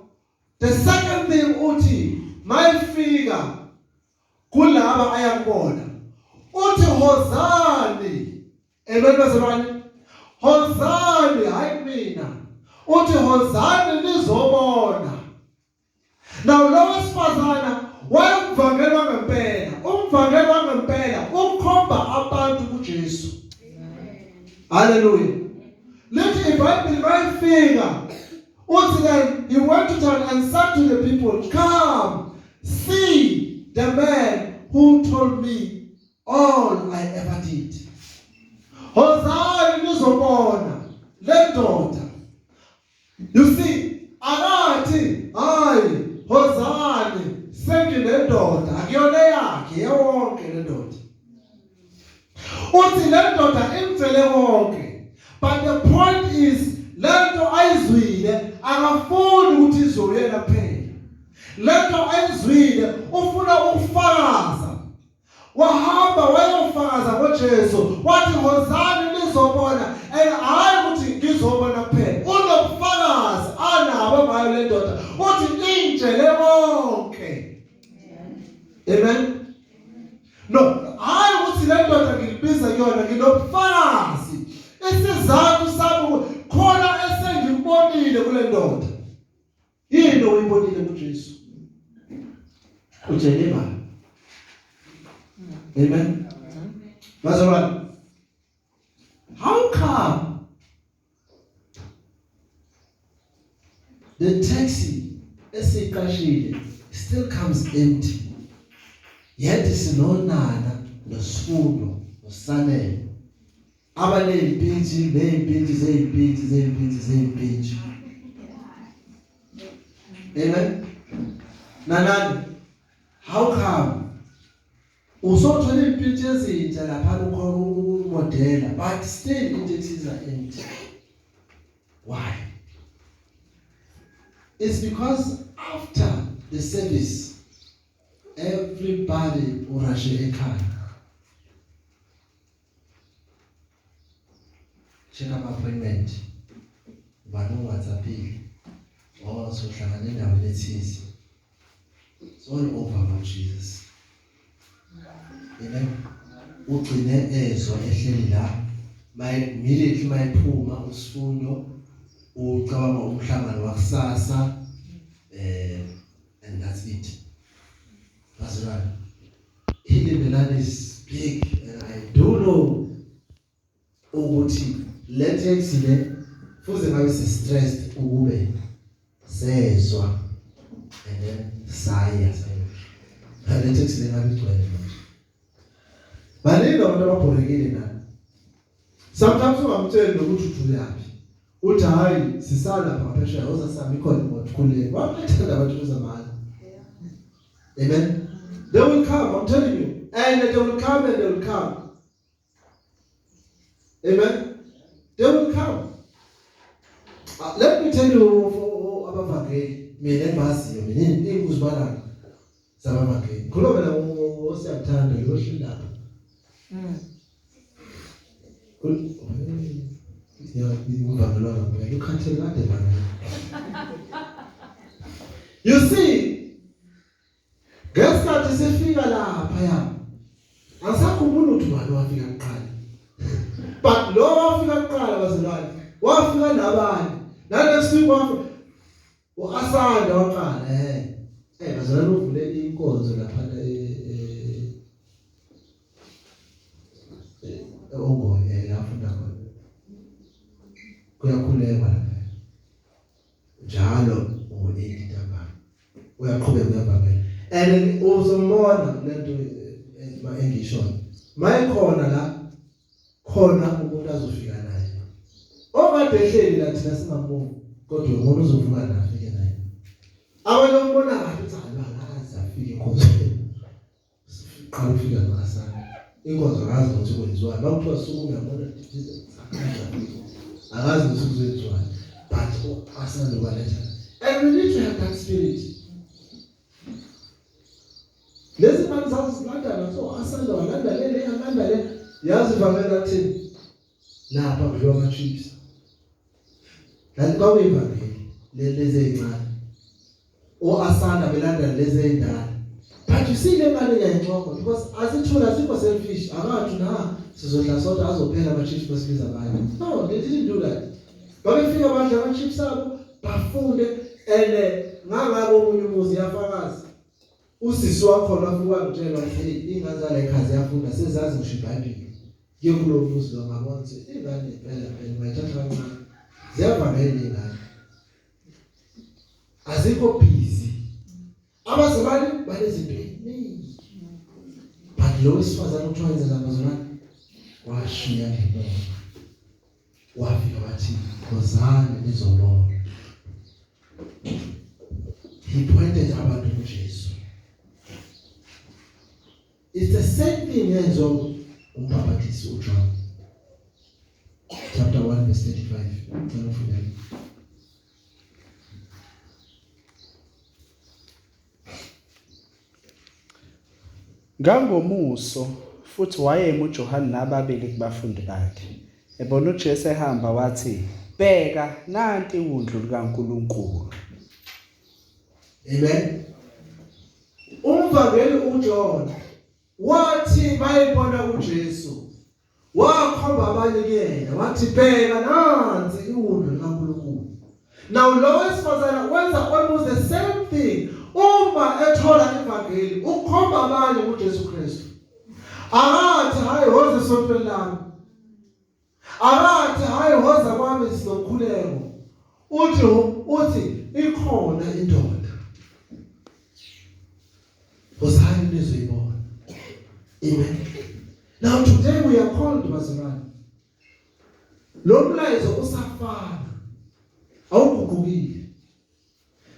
Speaker 2: the second thing, uthi mayifika kulaba ayakubona, uthi hozani. Amen bazalwane, hozani, hayi mina, uthi hozani nizobona. Now lo wesifazana wayemvangelwa ngempela, umvangelwa ngempela ukhomba abantu kuJesu. Hallelujah. Lithi iBhayibheli mayifika uthi, then he went to town and said to the people, "Come see the man who told me all I ever did." Hozani nizobona le ndoda. You see, akathi hayi hozani senginendoda, akuyona yakhe yewonke le ndoda. Uthi le ndoda imtshele konke. But the point is, lento ayizwile akafuni ukuthi izoyena kuphela. Lento ayizwile ufuna ukufakaza. Wahamba wayofakaza ngoJesu, wathi hozani nizobona, and hayi ukuthi ngizobona kuphela, unobufakazi anabo ngayo le ndoda, uthi ingitshele konke. Amen. No, hayi ukuthi le ndoda ngilibiza kuyona, nginobufakazi, isizathu sami khona esengikubonile kule ndoda. Yini oyibonile kuJesu? Utshele ba. Amen. Bazalwane, how come the taxi esiqashile still comes empty, yet sinonana nosifundo nosanele abanezimpintshi nezimpintshi zezimpintshi zezimpintshi zezimpintshi? Amen. Nanani, how come usothola impintshi ezintsha lapha ukhona umodela, but still itaxis are empty? Why? It's because after the service everybody urashe ekhaya, check up appointment, ubani uWhatsAppile, oh, sohlangana endaweni ethize. It's all over about Jesus. Amen. Ugcine ezwa ehleli la, may immediately mayiphuma usifundo ucabanga umhlangano wakusasa, and that's it. Bazalwane, iLindelani is big and I do know ukuthi le taxi le Fuze ngabe si stressed ukube sezwa and then saya sayosho. Le taxi lengabe igcwele manje. Baningi abantu ababhorekile nani. Sometimes ungamtsheli nokuthi ujulaphi. Uthi hayi sisala lapha ngaphesheya uzasami ikhona imoto khuleke. Bayathanda abantu bezamali. Amen. They will come, I'm telling you. And they will come and they will come. Amen. They will come. Let me tell you abavangeli mina engibaziyo mina inguzibala zabavangeli. Khuluma mina osiyamthanda lo hleli lapha. Ya umvangelwa ngempela ukhathele kade manje. You see, ngesikhathi sifika lapha ya asakhumbula ukuthi ubani wafika kuqala, but lo wafika kuqala bazalwane wafika nabanye nalext week wafika uAsanda waqala bazalwane uvule inkonzo lapha ongoye la afunda khona kuyakhulekwa lapha njalo ngo-8 ntambama uyaqhubeka uyababela and uzombona lento engisho mayikhona la khona umuntu azofika naye okade ehleli la thina singamboni kodwa umuntu uzovuka naye afike naye abanye umbona kahle uthi akaze afike enkonzweni qala ufika ngasana inkonzo akazi ukuthi kwenziwani bakuthiwa suku uyabona akazi ukuthi kwenziwani but asanda ubaletha and we need to have that spirit. Lezi mali zazilandana so asanda walanda le alanda le yazi vamela thini lapha kudliwa ama chips kanti kwakuyivangeli lezi ezincane oasanda belanda lezi ezindala but you see le mali ngiyayincoma because asithula asikho selfish akathi na sizodla sodwa azophela ama chips basibiza abanye. No, they didn't do that. Babefika badla ama chips abo bafunde and ngangabo omunye umuzi yafakaza usisi wakhona afika ngitshela ukuthi ingane zala ekhaya ziyafunda sezazi ngisho iBhayibheli kuye kulo muzi lo ngabona ukuthi ingane impela phela ungayithatha kancane ziyavangela ingane azikho busy abazalwane banezinto eziningi but lo wesifazane kuthiwa yenza abazalwane washiya ngemuva wafika wathi wozani nizobona. He pointed abantu kuJesu. It's the same thing yenziwa umbhaphathisi uJohn chapter 1 verse 35. Ngicela ufundele.
Speaker 1: Ngangomuso futhi wayemi uJohane nababili kubafundi bakhe. Ebona uJesu ehamba wathi, "Bheka nanti iwundlu likaNkulunkulu."
Speaker 2: Amen. Umvangeli uJohn wathi bayibona uJesu wakhomba abanye kuyena wathi bheka nansi iwundlu likaNkulunkulu. Now lo wesifazane wenza almost the same thing uma ethola ivangeli ukhomba abanye kuJesu Kristu. Akathi hayi hoza esontweni lami, akathi hayi hoza kwami sizokhuleko, uthi ikhona indoda wozani nizoyibona. Amen. Now today we are called bazalwane, lo mlayezo usafana awuguqukile.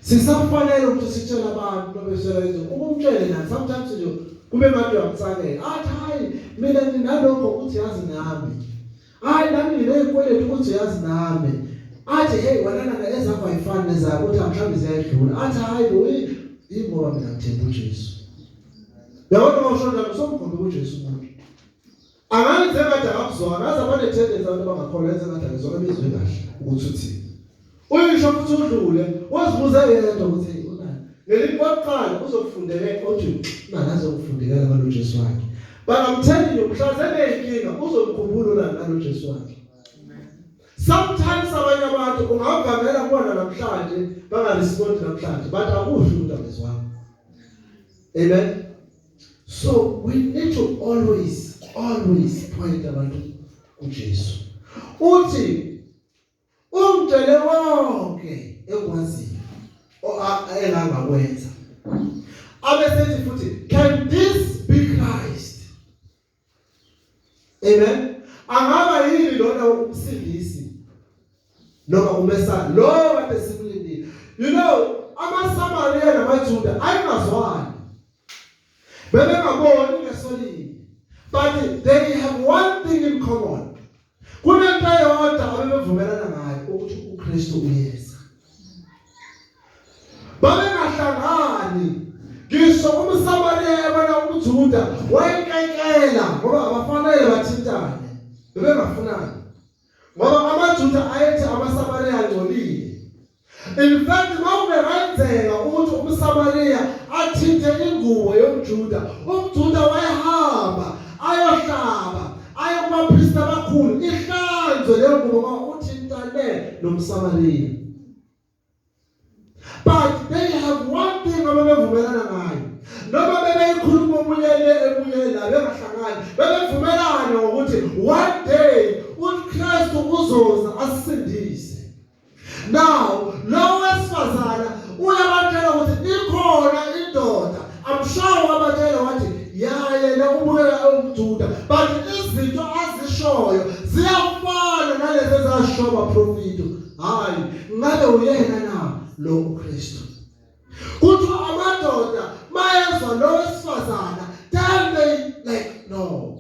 Speaker 2: Sisafanele ukuthi sitshele abantu babesela izinto ukumtshele na sometimes nje kube ngathi uyamtsakela athi hayi mina nginalokho ukuthi yazi nami, hayi nami nginezikweletu ukuthi yazi nami, athi hey wena nana ezakho ayifani nezakho ukuthi mhlawumbe ziyayidlula, athi hayi bo ingoba mina ngithemba uJesu. Uyabona uma usho njalo usomkhombe kuJesu umuntu angayenze ngathi akakuzwanga aze abanethendezi abantu abangakholwa yenze ngathi akezwanga bezwe kahle ukuthi uthini uyisho futhi udlule wazibuza yedwa ukuthi unani ngelinye kwaqala uzokufundela othi unani azokufundela ngalo Jesu wakhe but I'm telling you mhla seneyinkinga uzomkhumbula unani ngalo Jesu wakhe. Sometimes abanye abantu ungavamela kubona namhlanje bangarespondi namhlanje but akusho ukuthi abezwanga. Amen. So we need to always point abantu kuJesu. Uthi Ungitshele konke engikwaziyo engangakwenza. Abesethi futhi, can this be Christ? Amen. Angaba yini lona umsindisi noma uMesaya lo kade simlindile? You know, amaSamariya namaJuda ayengazwani. Bebengaboni ngesolinye. But they have one thing in common. Kunento eyodwa abebevumelana ngayo ukuthi uKristu uyeza. Babengahlangani ngisho umSamariya ebona umJuda wayenkenkela ngoba abafanele bathintane. Bebengafunani. Ngoba amaJuda ayethi amaSamariya angcolile. In fact kwakungenzeka ukuthi umSamariya athinte ingubo yomJuda. UmJuda wayehamba ayohlaba aye kubapristi abakhulu ihlanzwe leyo ngubo ngoba uthintane nomSamariya. But they have one thing ababevumelana ngayo. Noma bebeyikhuluma omunye le emunye la bengahlangani, bebevumelana ngokuthi one day uKristu uzoza asisindise. Now, lo wesifazana uyabatshela ukuthi ikhona indoda. I'm sure wabatshela wathi yaye lo ubukeka ewumJuda, but izinto azishoyo ziyafana nalezi ezasho abaprofeti. Hayi, ngabe uyena na lo uKristu? Kuthiwa amadoda mayezwa lo wesifazana, then they like no.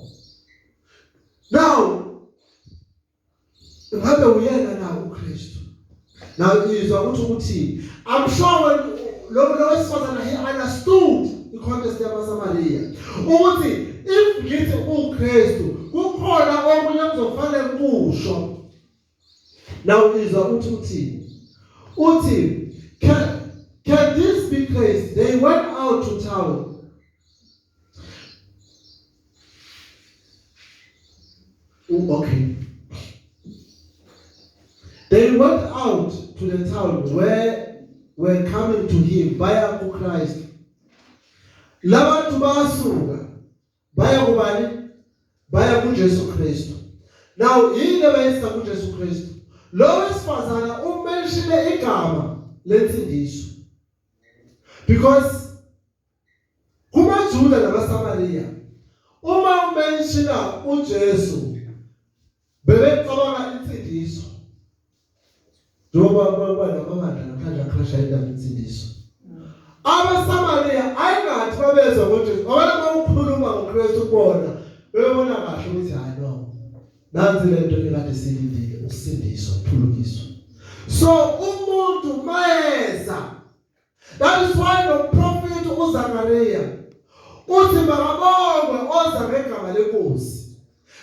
Speaker 2: Now, ngabe uyena na uKristu? Now izwa ukuthi uthini. I'm sure when lo wesifazana he understood i-context yamaSamariya ukuthi if ngithi uKristu kukhona okunye kuzofanele kusho. Now izwa ukuthi uthini. Uthi can this be Christ? They went out to town. Okay. They went out to the town where were coming to him baya kuChrist. Labantu basuka baya kubani? Baya kuJesu Kristu. Now yini abayisa kuJesu Kristu? Lo wesifazana umenshile igama lensindiso. Because kumaJuda namaSamariya uma umenshina uJesu bebecabanga insindiso. Njengoba kuba namabandla namhlanje akrasha indaba insindiso. AbaSamariya ayingathi babezwa ngoJesu. Ngoba uma ukhuluma ngoKristu kubona bebona kahle ukuthi hayi no. Nansi lento ekade silindile ukusindiswa, ukuphulukiswa. So umuntu mayeza That is why lo prophet uZakaria uthi makabongwe oza ngegama lenkosi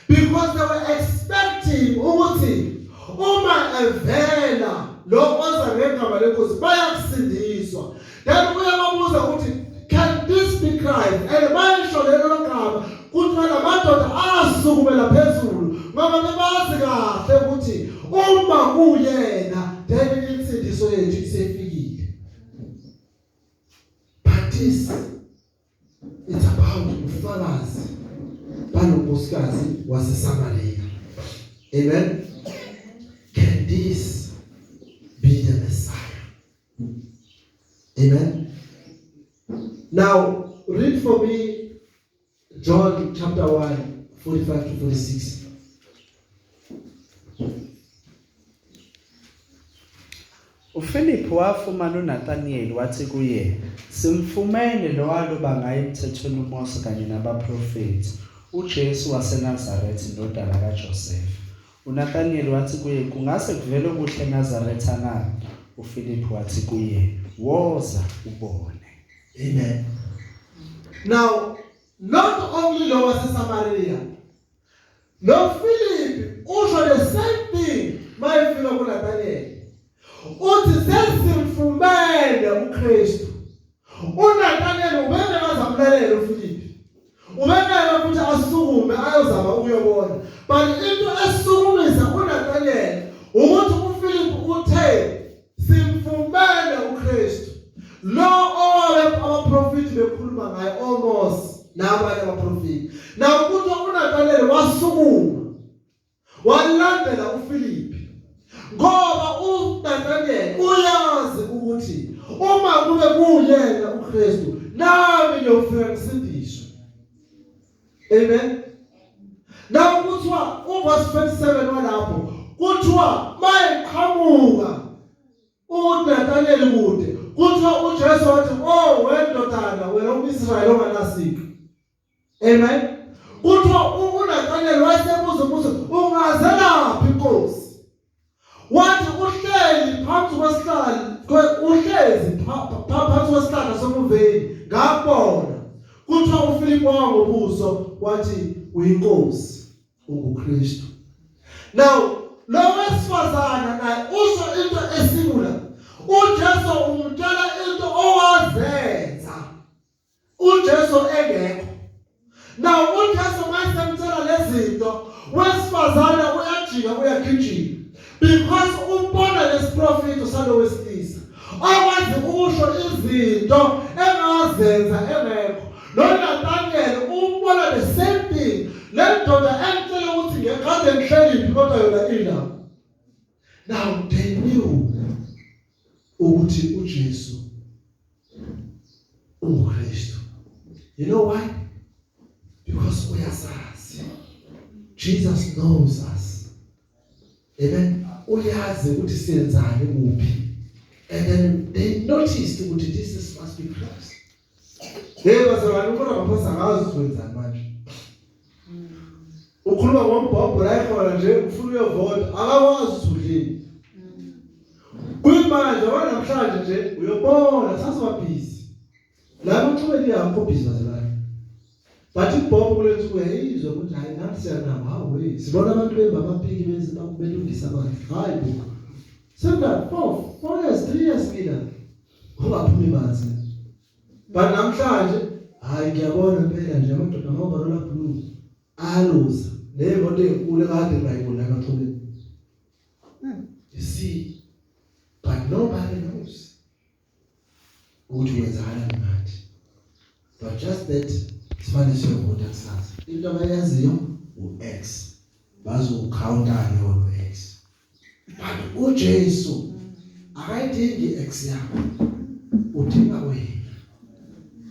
Speaker 2: because they were expecting ukuthi uma evela lo oza ngegama lenkosi bayakusindiswa. Then uyababuza ukuthi can this be Christ? And bayisho lelo gama kuthiwa lamadoda asukumela phezulu ngoba bebazi kahle ukuthi uma kuyena then insindiso yethu isefikile. But this it's about ubufakazi balonkosikazi waseSamaria. Amen. Can this be the Messiah? Amen. Now read for me John chapter 1 45 to 46.
Speaker 1: uFilip wafumana uNathaniel wathi kuye, Simfumene lo waloba ngaye emthethweni uMose kanye nabaprofeti, uJesu waseNazaretha indodana kaJosefa. UNathaniel wathi kuye, Kungase kuvele okuhle eNazaretha na? uFilip wathi kuye, Woza ubone.
Speaker 2: Amen. Now, not only lo waseSamaria, lo Philip usho the same thing mayefika kuNathaniel. Uthi sesimfumene uKristu. uNathaniel ubengekazamlalela uPhilip. Ubengeke futhi asukume ayozama ukuyobona. But into esukumisa uNathaniel ukuthi uPhilip uthe simfumene uKristu. Lo owabe abaprofeti bekhuluma ngaye oMose nabanye abaprofeti. Now kuthiwa uNathaniel wasukuma walandela uPhilip. Ngoba ukuthi uma kube kuyena uKristu nami ngiyofika ngisindiswe. Amen. Now kuthiwa uverse 27 walapho kuthiwa mayiqhamuka uNathaniel kude, kuthiwa uJesu wathi, "Oh wendodana, wena umIsrayeli onganasiko." Amen. Kuthiwa uNathaniel wayesebuza umbuzo, "Ungazelaphi inkosi?" Wathi uhleli phansi kwesihlahla, uhlezi phansi kwesihlahla somuveni, ngakubona. Kuthiwa uFilipu wangobuso wathi uyinkosi, unguKristu. Now lo wesifazana naye usho into esimula. uJesu umtshela into owazenza uJesu engekho. Now uJesu mayesemtshela lezinto, wesifazane uyajika uyagijima because ubona lesiprofetho salo wesilisa akwazi ukusho izinto engazenza engekho. Lo Nathaniel ubona the same thing, le ndoda engitshela ukuthi ngekade ngihleliphi kodwa yona ila. Now they knew ukuthi uJesu unguKristu. You know why? Because uyasazi. Jesus knows us. Amen. Uyazi ukuthi senzani kuphi. And then they noticed ukuthi this is must be Christ. Hey bazalwane, umuntu angaphosa ngazi ukuthi wenzani manje. Ukhuluma ngombhobho la ekhona nje, ufuna uyovota, akakwazi ukuthi udlini. Kuyimanje wanamhlanje nje uyobona sasiba busy. La kuxhumene yakho busy bazalwane. But ibhobho kulensuku uyayizwa ukuthi hayi nathi siyanama, hawu hey, sibona abantu bemba amapiki benze belungisa amanzi. Hayi bo. Semba 4 years, 3 years mina ungaphumi manzi. But namhlanje hayi ngiyabona impela nje amadoda ama-overall blue ayaluza neyimoto enkulu ekade ngayibona emaxhobeni. You see, but nobody knows ukuthi kwenzakalani ngathi. But just that sifane siyovota kusasa. Into abayaziyo u-X, bazokhawunta yona u-X. But uJesu akayidingi i-X yakho, udinga wena.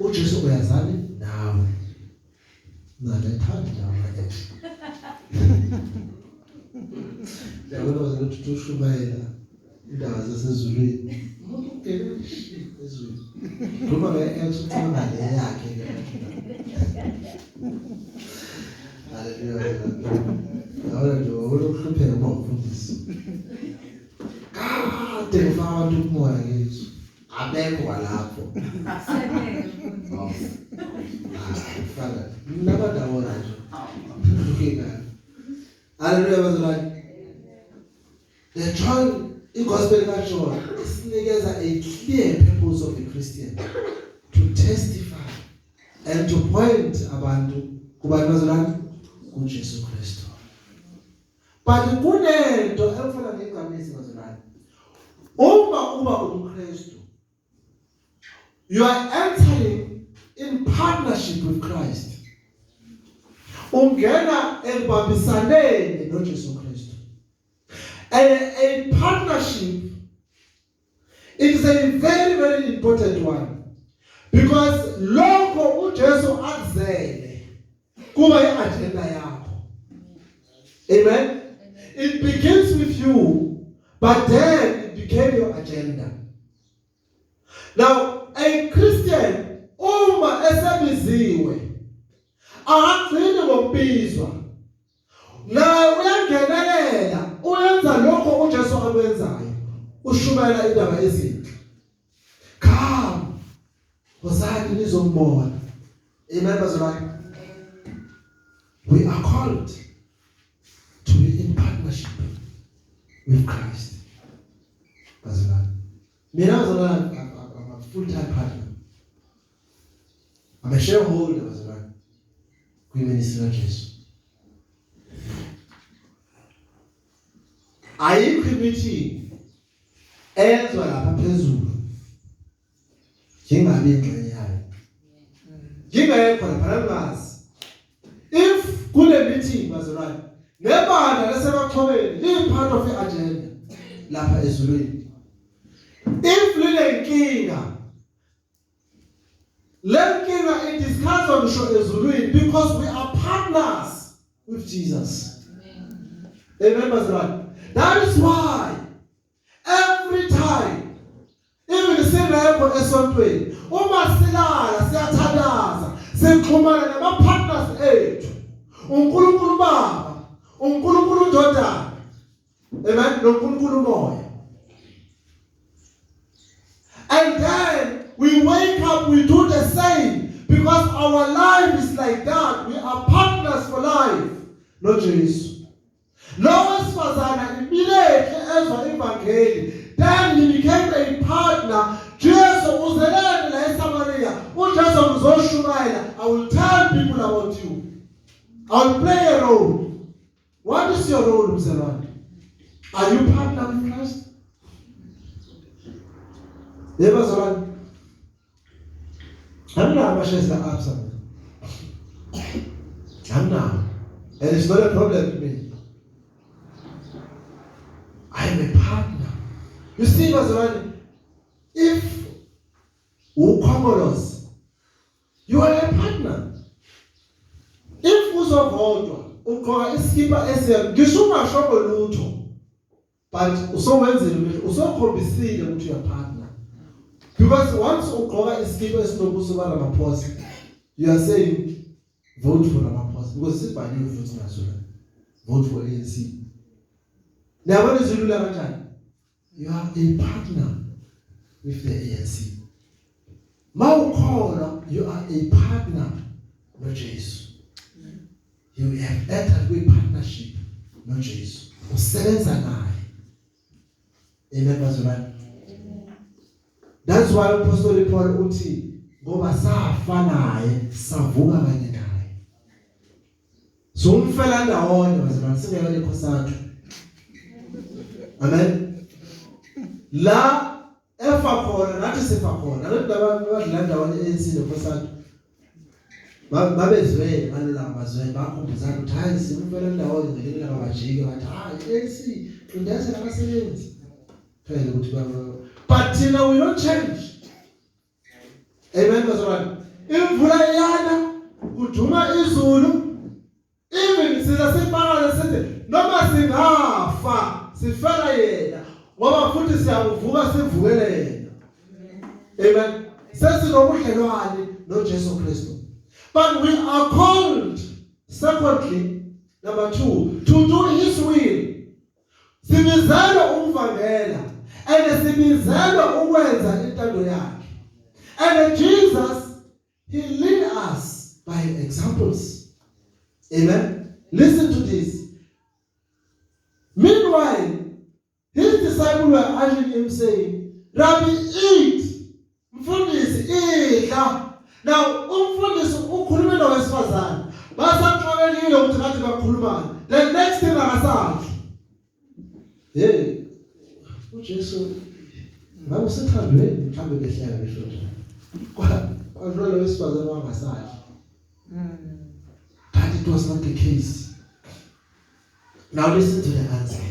Speaker 2: uJesu uyazani nawe. Nalethanda ndawo X. Yabona ukuthi ushumayela indaba zasezulwini. Umuntu ungene ezweni. Khuluma nge-X, ucabanga le yakhe ke. Haleluya. Yabona nje ukuhlupheka kuba umfundisi. Kade ngifaka abantu kumoya ngeZwi. Abekho kwalapho. Fana. Nabadawona nje. Hlupheka. Haleluya bazalwane. The John, igospel kaJohn isinikeza a clear purpose of a Christian to testify and to point abantu kubantu bazalwane kuJesu Kristu. But kunento engifuna ngiyigqamise bazalwane. Uma uba umKristu, you are entering in partnership with Christ. Ungena ekubambisaneni noJesu Kristu. And a partnership, it is a very very important one, because lokho uJesu akuzele kuba iagenda yakho. Amen. It begins with you, but then it became your agenda. Now a Christian uma esebiziwe akagcini ngokubizwa, naye uyangenelela, uyenza lokho uJesu akwenzayo, ushumayela indaba ezinhle. Come, wozani nizombona. Amen bazalwane. We are called to be in partnership with Christ. Bazalwane, mina bazalwane, I'm a full time partner. I'm a shareholder bazalwane kwiministry kaJesu. Ayikho imeeting eyenzwa lapha phezulu ngingabi ingxenye yayo, ngingekho lapha, ngingazi. If kule meeting bazalwane, nebandla lesemaxhobeni li part of i-agenda lapha ezulwini. If If linenkinga, le nkinga idiscusswa ngisho ezulwini, because we are partners with Jesus. Amen, bazalwane. That is why every time, even singekho esontweni, uma silala siyathandaza, sixhumana nama partners ethu, uNkulunkulu Baba, uNkulunkulu Ndodana, amen, noNkulunkulu Moya. And then we wake up, we do the same, because our life is like that. We are partners for life no Jesu. Lo wesifazana immediately ezwa ivangeli, then he became a partner. Jesu, uzeleni la eSamaria? UJesu, ngizoshumayela. I will tell people about you. I will play a role. What is your role, mzalwane? Are you partner with Christ? Yebo, bazalwane. Anginawo ama-shares ka-Absa. Anginawo. And it's not a problem to me. I'm a partner. You see, bazalwane, if ukhongolose, you are a partner. If uzovotwa, ugqoka iskipa esiya, ngisho ungashongo lutho, but usowenzile, usokhombisile ukuthi uya partner. Because once ugqoka iskipa esinobuso baRamaphosa, you are saying vote for Ramaphosa, because sibhaliwe futhi naso la, vote for ANC. Niyabona izilula kanjani? You are a partner with the ANC. Mawukholwa, you are a partner noJesu. You have entered kwi partnership noJesu, usebenza naye. Amen, bazalwane. That's why uPostoli Paul uthi ngoba safa naye, savuka kanye naye. So umfela ndawonye, bazalwane, singeke leCOSATU. Amen. La efa khona, nathi sifa khona. Nathi abadlala ndawonye ANC neCOSATU babezwele ngalolu mazwe, bakhumbuzana ukuthi hayi, simfela ndawonye. Ngelinye ilanga bajike bathi hayi, ANC qindezela abasebenzi phela ukuthi ba, but thina we don't change. Amen, bazalwane. Imvula iyana, kuduma izulu, even siza sifakaze sithi noma singafa sifela yena, ngoba futhi siyakuvuka sivukele yena. Amen. Sesinobudlelwane noJesu Kristu. But we are called, secondly, number 2, to do his will. Sibizelwe ukuvangela and sibizelwe ukwenza intando yakhe. And Jesus, he lead us by examples. Amen. Listen to this. Meanwhile, his disciples were urging him, saying, "Rabbi, eat." Mfundisi, idla. Now umfundisi ukhulume nowesifazane, basaxakekile ukuthi ngathi bakhulumana, the next thing akasadli. Hey, uJesu ngabe usethandweni mhlambe, behleka besho nje kwa lo wesifazane wangasadli. But it was not the case. Now listen to the answer.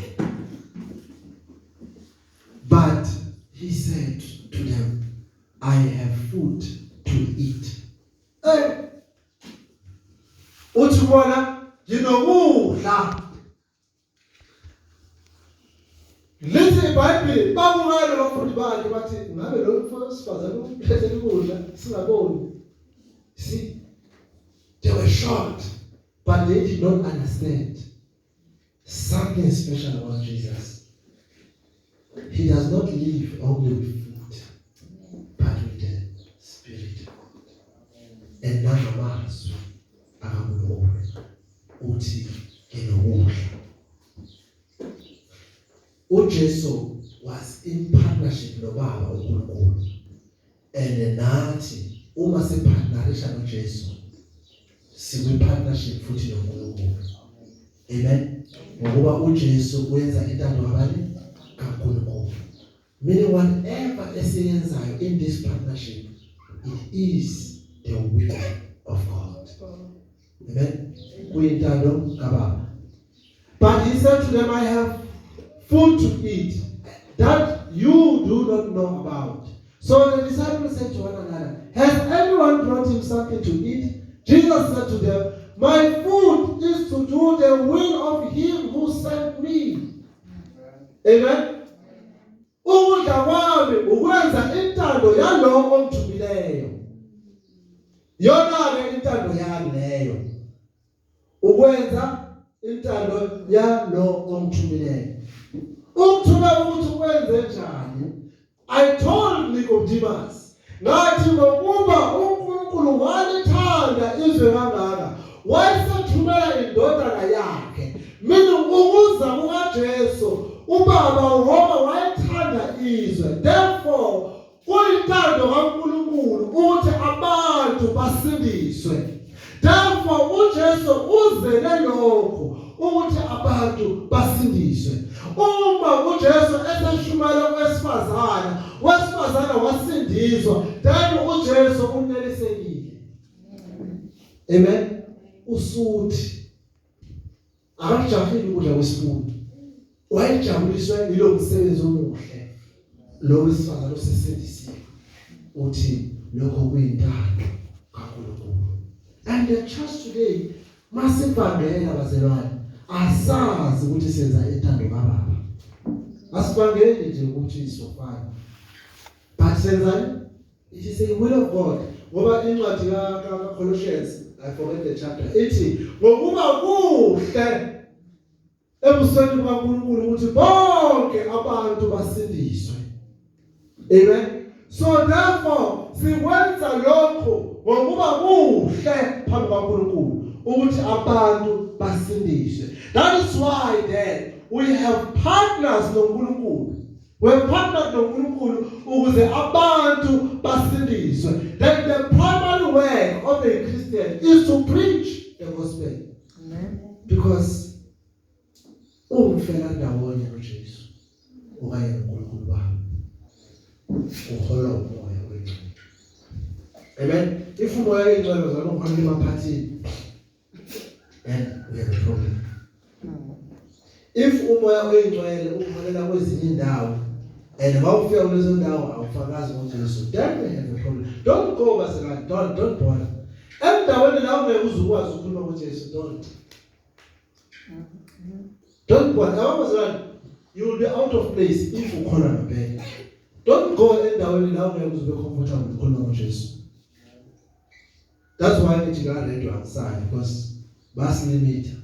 Speaker 2: But he said to them, "I have food to eat." Eh, uthi bona nginokudla. Lithi iBhayibheli babukana abafundi bakhe bathi ngabe lo mfowesifazane uphethe ukudla singaboni. See, they were shocked, but they did not understand something special about Jesus. He does not live only with food, but with the Spirit of God. And nangamazwi akaNkulunkulu. Uthi nginokudla. uJesu was in partnership noBaba uNkulunkulu. And nathi uma sipartnerisha noJesu, sikwi partnership futhi noNkulunkulu. Amen. Ngokuba uJesu uyenza intando kabani? KaNkulunkulu. Meaning whatever esiyenzayo in this partnership, it is the will of God. Amen. Kuyintando kaBaba. But he said to them, "I have food to eat." that you do not know about. So the disciples said to one another, "Has anyone brought him something to eat?" Jesus said to them, "My food is to do the will of him who sent me." Amen. Ukudla kwami ukwenza intando yalowo ongithumileyo. Yona ke intando yami leyo. Ukwenza intando yalo ongithumileyo. Ukuthume ukuthi ukwenze njani? I told Nicodemus, ngathi ngokuba uNkulunkulu walithanda izwe kangaka, wayesethumela indodana yakhe. Mina ukuza kukaJesu, uBaba ngoba wayethanda izwe. Therefore kuyintando kaNkulunkulu ukuthi abantu basindiswe. Therefore uJesu uzele lokho ukuthi abantu basindiswe. Uma uJesu eseshumayela kwesifazana, wesifazana wasindiswa, then uJesu unelisekile. Amen. Usuthi akajahile ukudla kwesibuni, wayejabuliswe yilo msebenzi omuhle lo wesifazane osesindisiwe. Uthi lokho kuyintando kaNkulunkulu. And the church today, masivangela bazalwane, asazi ukuthi senza intando kaBaba. Asivangeli nje ukuthi isofana, but senzani? It is a will of God. Ngoba incwadi ka Colossians, I forget the chapter, ithi ngokuba kuhle ebusweni bukaNkulunkulu ukuthi bonke abantu basindiswe. Amen. So therefore sikwenza lokho ngokuba kuhle phambi kaNkulunkulu ukuthi abantu basindiswe. That is why then we have partners noNkulunkulu. We have partnered noNkulunkulu ukuze abantu basindiswe. Then the primary work of a Christian is to preach the gospel.
Speaker 3: Amen.
Speaker 2: Because umfela ndawonye noJesu okanye noNkulunkulu baba uhola umoya oyingcwele. Amen. If umoya oyingcwele uzalwa uhola emaphathini, then we have a problem. If umoya oyingcwele uholela kwezinye indawo and mawufika kulezo ndawo awufakazi ngoJesu, then we have a problem. Don't go, bazalwane, don't bother. Endaweni la ungeke uze ukwazi ukukhuluma ngoJesu, don't bother. Abazalwane, you will be out of place if ukhona ngempela. Don't go endaweni la ungeke uze ube comfortable ukukhuluma ngoJesu. That's why ngithi ka radio angisayi, because basilimita,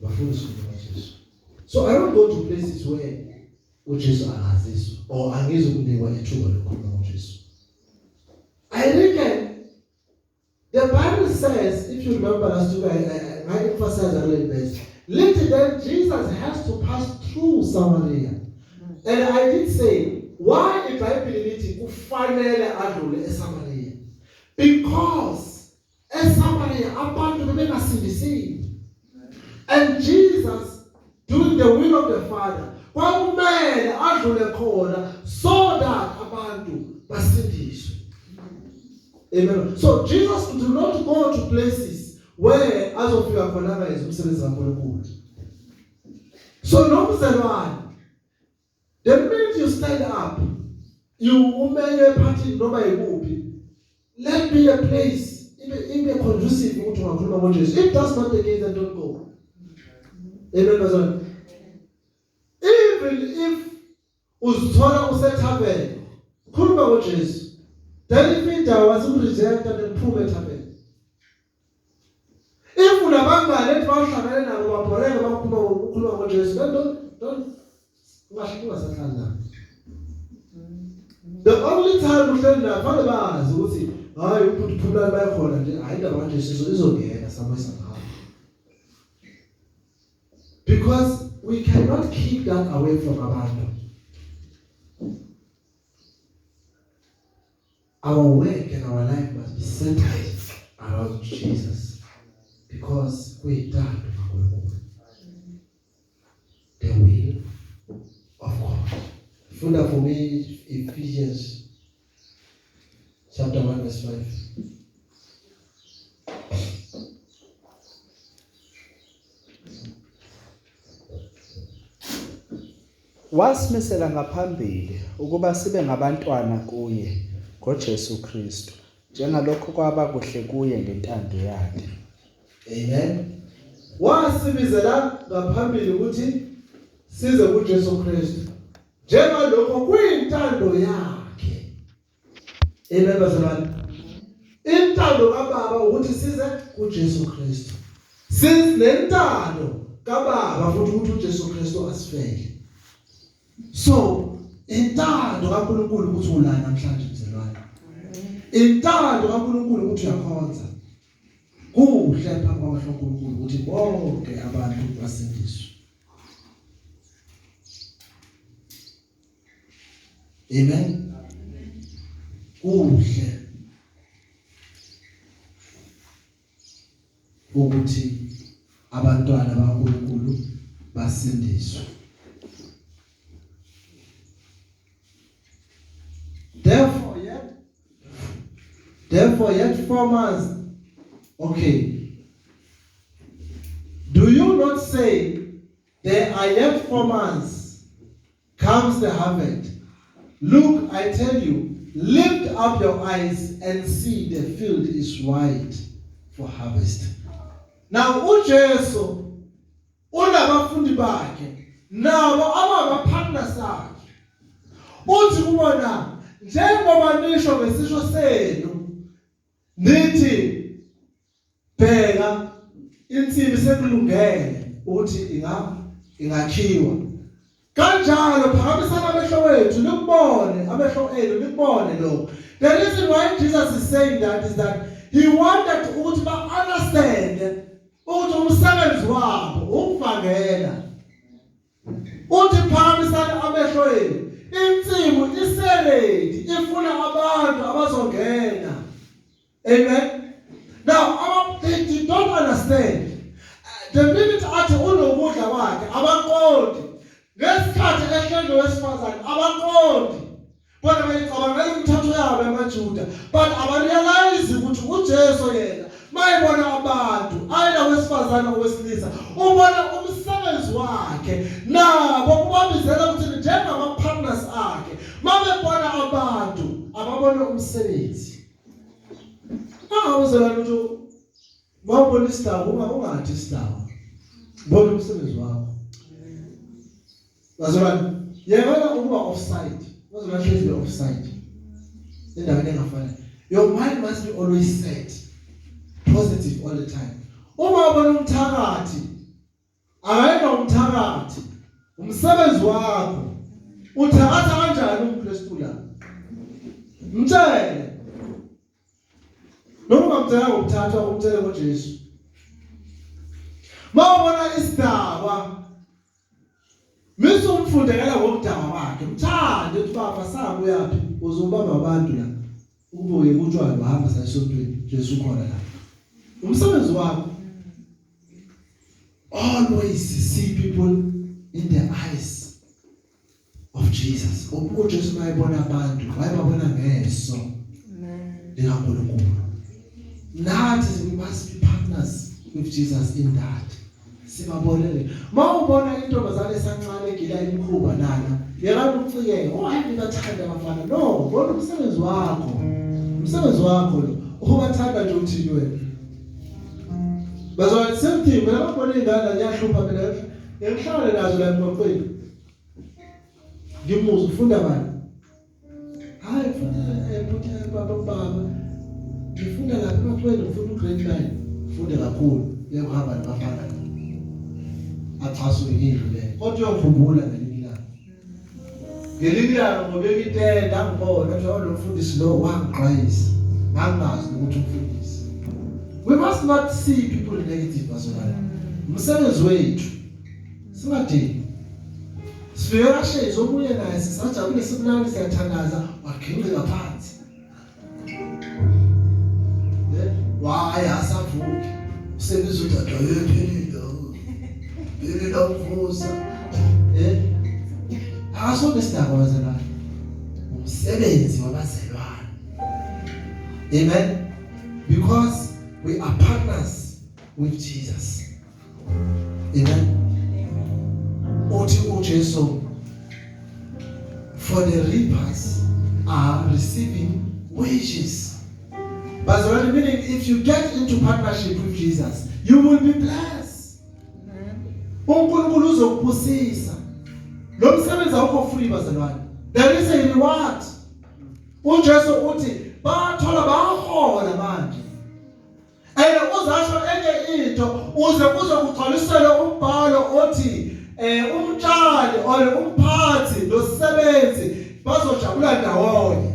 Speaker 2: bafuna ukukhuluma ngoJesu. So I don't go to places where uJesu angaziswa or angizukunikwa ithuba lokukhuluma ngoJesu. I reckon the Bible says, if you remember last week, I emphasize a little bit. Later then Jesus has to pass through Samaria. And I did say, why iBhayibheli lithi kufanele adlule eSamaria? Because eSamaria abantu bebengasindisiwe. And Jesus, doing the will of the Father, kwakumele adlule khona so that abantu basindiswe. Amen. So Jesus do not go to places where azofika khona angayenzi umsebenzi kaNkulunkulu. So nomzalwane, the minute you stand up, you umenywe ephathini noma yikuphi, let be a place ibe conducive ukuthi ungakhuluma ngoJesu. If that's not the case, then don't go. Amen, bazalwane. Even if uzithola usethaveni, khuluma ngoJesu. Then if indawo asikurejecta, then phuma ethaveni. If unabangani ethi bawuhlangane nabo babhoreke bakhuluma ukukhuluma ngoJesu, then don't ungasahlali nabo. The only time uhleli nabo fanele bazi ukuthi hayi ubhuti Phumlani bayakhona nje, hayi indaba kaJesu izongena somewhere somehow. Because we cannot keep that away from abantu. Our work and our life must be centered around Jesus, because kuyintando kaNkulunkulu. The will of God. Funda for me Ephesians chapter 1 verse 5.
Speaker 1: Wasimisela ngaphambili ukuba sibe ngabantwana kuye ngoJesu Kristu, njengalokho kwaba kuhle kuye ngentando yakhe.
Speaker 2: Amen. Wasibizela ngaphambili ukuthi size kuJesu Kristu njengalokho kuyintando yakhe. Amen bazalwane. Intando kaBaba ukuthi size kuJesu Kristu. Sinentando kaBaba futhi ukuthi uJesu Kristu asifele. So intando kaNkulunkulu ukuthi ulana namhlanje mzalwane. Intando kaNkulunkulu ukuthi uyakhonza. Kuhle phambi kwaNkulunkulu ukuthi bonke abantu basindiswe. Amen. Kuhle ukuthi abantwana bakaNkulunkulu basindiswe. Therefore yet 4 months. Okay. Do you not say there are yet 4 months comes the harvest? Look, I tell you, lift up your eyes and see, the field is white for harvest. Now uJesu unabafundi bakhe nabo ababa-partners akhe. Uthi kubona, njengoba nisho ngesisho senu nithi, bheka, insimi sekulungele ukuthi ingakhiwa, kanjalo phakamisani amehlo wethu nikubone, amehlo enu nikubone lokho. The reason why Jesus is saying that is that he wanted ukuthi ba understand ukuthi umsebenzi wabo ukuvangela. Uthi phakamisani amehlo enu, insimu ise-ready, ifuna abantu abazongena. Amen. Now they did not understand. The minute athi unokudla kwakhe, abaqondi. Ngesikhathi ehleli wesifazane, abaqondi. Bona bayicabangela imithetho yabo yamaJuda, but aba-realize ukuthi uJesu yena mayebona abantu ayina wesifazane owesilisa ubona umsebenzi wakhe, nabo kubabizela ukuthi njengama-partners akhe mabebona abantu ababone umsebenzi. Angawuzelana ukuthi mawubona isidakwa, ungathi isidakwa, bona umsebenzi wakho. Bazalwane, yekela ukuba offside. Bazalwane, hlezi be offside endaweni engafani. Your mind must be always set positive all the time. Uma ubona umthakathi, akayena umthakathi, umsebenzi wakho. Uthakatha kanjani umKristu la? Mtshele. Noma ungamtshela ngokuthathwa, umtshele ngoJesu. Mawubona isidakwa, Mase umfundekela ngokudakwa kwakhe, mthande, uthi baba sakuyaphi, uzobamba abantu la. Ubuye kutshwala, bahamba sayisontweni, Jesu ukhona la. Umsebenzi wakho. Always see people in the eyes of Jesus. UJesu mayebona abantu, wayebabona ngeso likaNkulunkulu. Nathi we must be partners with Jesus in that. Sibabonele. Mawubona intombazane esancane egila imikhuba nana, yekani ukucikeka. Oh hayi, ngibathanda abafana. No, bona umsebenzi wakho. Umsebenzi wakho lo. Ubathanda nje uthini wena? Bazalwane, same thing. Mina ngabona ingane ngiyahlupha mina. Ngihlale nazo la emgwaqweni. Ngimuzwa, ufunda bani? Hayi, ngifunda baba baba. Ngifunda lapha emathweni, ngifunda u-grade 9. Funde kakhulu, uyekuhamba nabafana. Achaswe yini le? Kodwa uyokhumbula ngelinye ilanga. Ngelinye ilanga ngobeka itende angibona ukuthi lo mfundisi lo wangixwayisa. Ngangazi ukuthi umfundisi. We must not see people negative, bazalwane. Umsebenzi wethu singadini. Sifike kashezi omunye naye sisajabule simnandi siyathandaza, waginqika phansi. Waya asavuki. Usebiza udade uyephelile. Philile umvusa. Eh? Akasona isidakwa bazalwane. Umsebenzi wabazalwane. Amen. Because we are partners with Jesus. Amen. Uthi uJesu For the reapers are receiving wages. Bazalwane, meaning if you get into partnership with Jesus, you will be blessed. UNkulunkulu uzokubusisa. Lo msebenzi awukho free, bazalwane. There is a reward. UJesu uthi bathola, bahola manje. And uzasho enye into uze kuze kugcwalisele umbhalo othi umtshali or umphathi losisebenzi bazojabula ndawonye,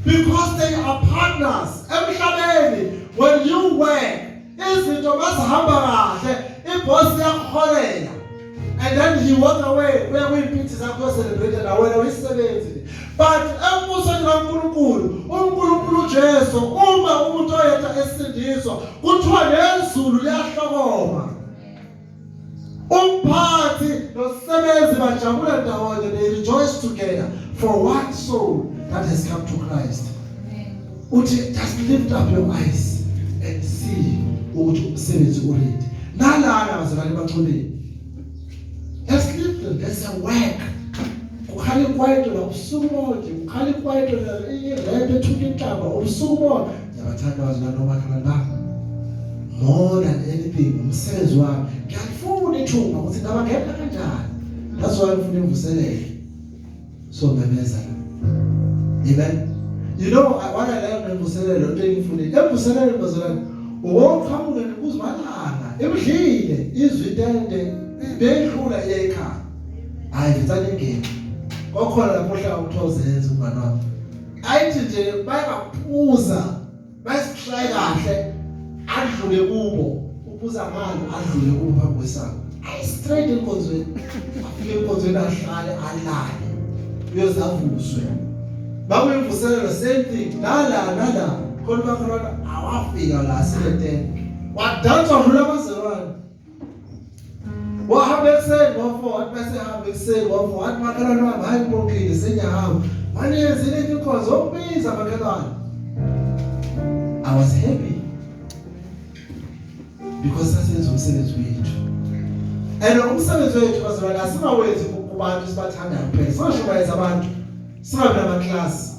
Speaker 2: because they are partners. Emhlabeni, when you work, izinto mazihamba kahle, iboss iyakuholela and then he walk away, uya kuyimpithi zakho, celebrate na wena uyisebenzi. But embusweni kaNkulunkulu, uNkulunkulu uJesu, uma umuntu oyedwa esindiswa, kuthiwa nezulu liyahlokoma. Umphathi nosebenzi bajabula ndawonye. They rejoice together for one soul that has come to Christ. Uthi just lift up your eyes and see ukuthi umsebenzi uready. Nalana, bazalwane baxoleni, let's lift them. There's a work. Kukhala ikwaito la ubusuku bonke, kukhala ikwaito la, irap ethuka inhlamba ubusuku bonke. Ngiyabathanda bazalwane, nomakhelwane bami more than anything. Umsebenzi wami, ngiyalifuna ithuba ukuthi ngabangena kanjani. That's why ngifuna imvuselelo. So memeza la. Amen. You know what I learned ngemvuselelo? Into engifunile emvuselelo, bazalwane, uwoqhamuke nekuzimalanga emdlile izwi itende beyidlula iye ekhaya. Hayi, vitsane ingene kokhona lapho uhlala kuthiwa uzenze umngane wami, ayithi nje bayangaphuza, bayasitry kahle, adlule kubo, uphuza ngalo, adlule kubo phambi kwesango, ayi straight enkonzweni. Afike enkonzweni, ahlale, alale, uyozavuswe. Bakuyimvuselelo, same thing nala nala khona bakholwana awafika la sinetende, wadansa, wadlula abazalwane, wahamba ekuseni ngo-4. Wathi bese hamba ekuseni ngo-4, wathi, "Makhelwane wami, hayi, ngibongile, sengiyahamba." Waniyenzile enye inkonzo, okubiza makhelwane. I was happy because sasenza umsebenzi wethu, and umsebenzi wethu, bazalwane, asingawenzi kubantu sibathandayo kuphela. Singashumayeza abantu, singabi namaklasi.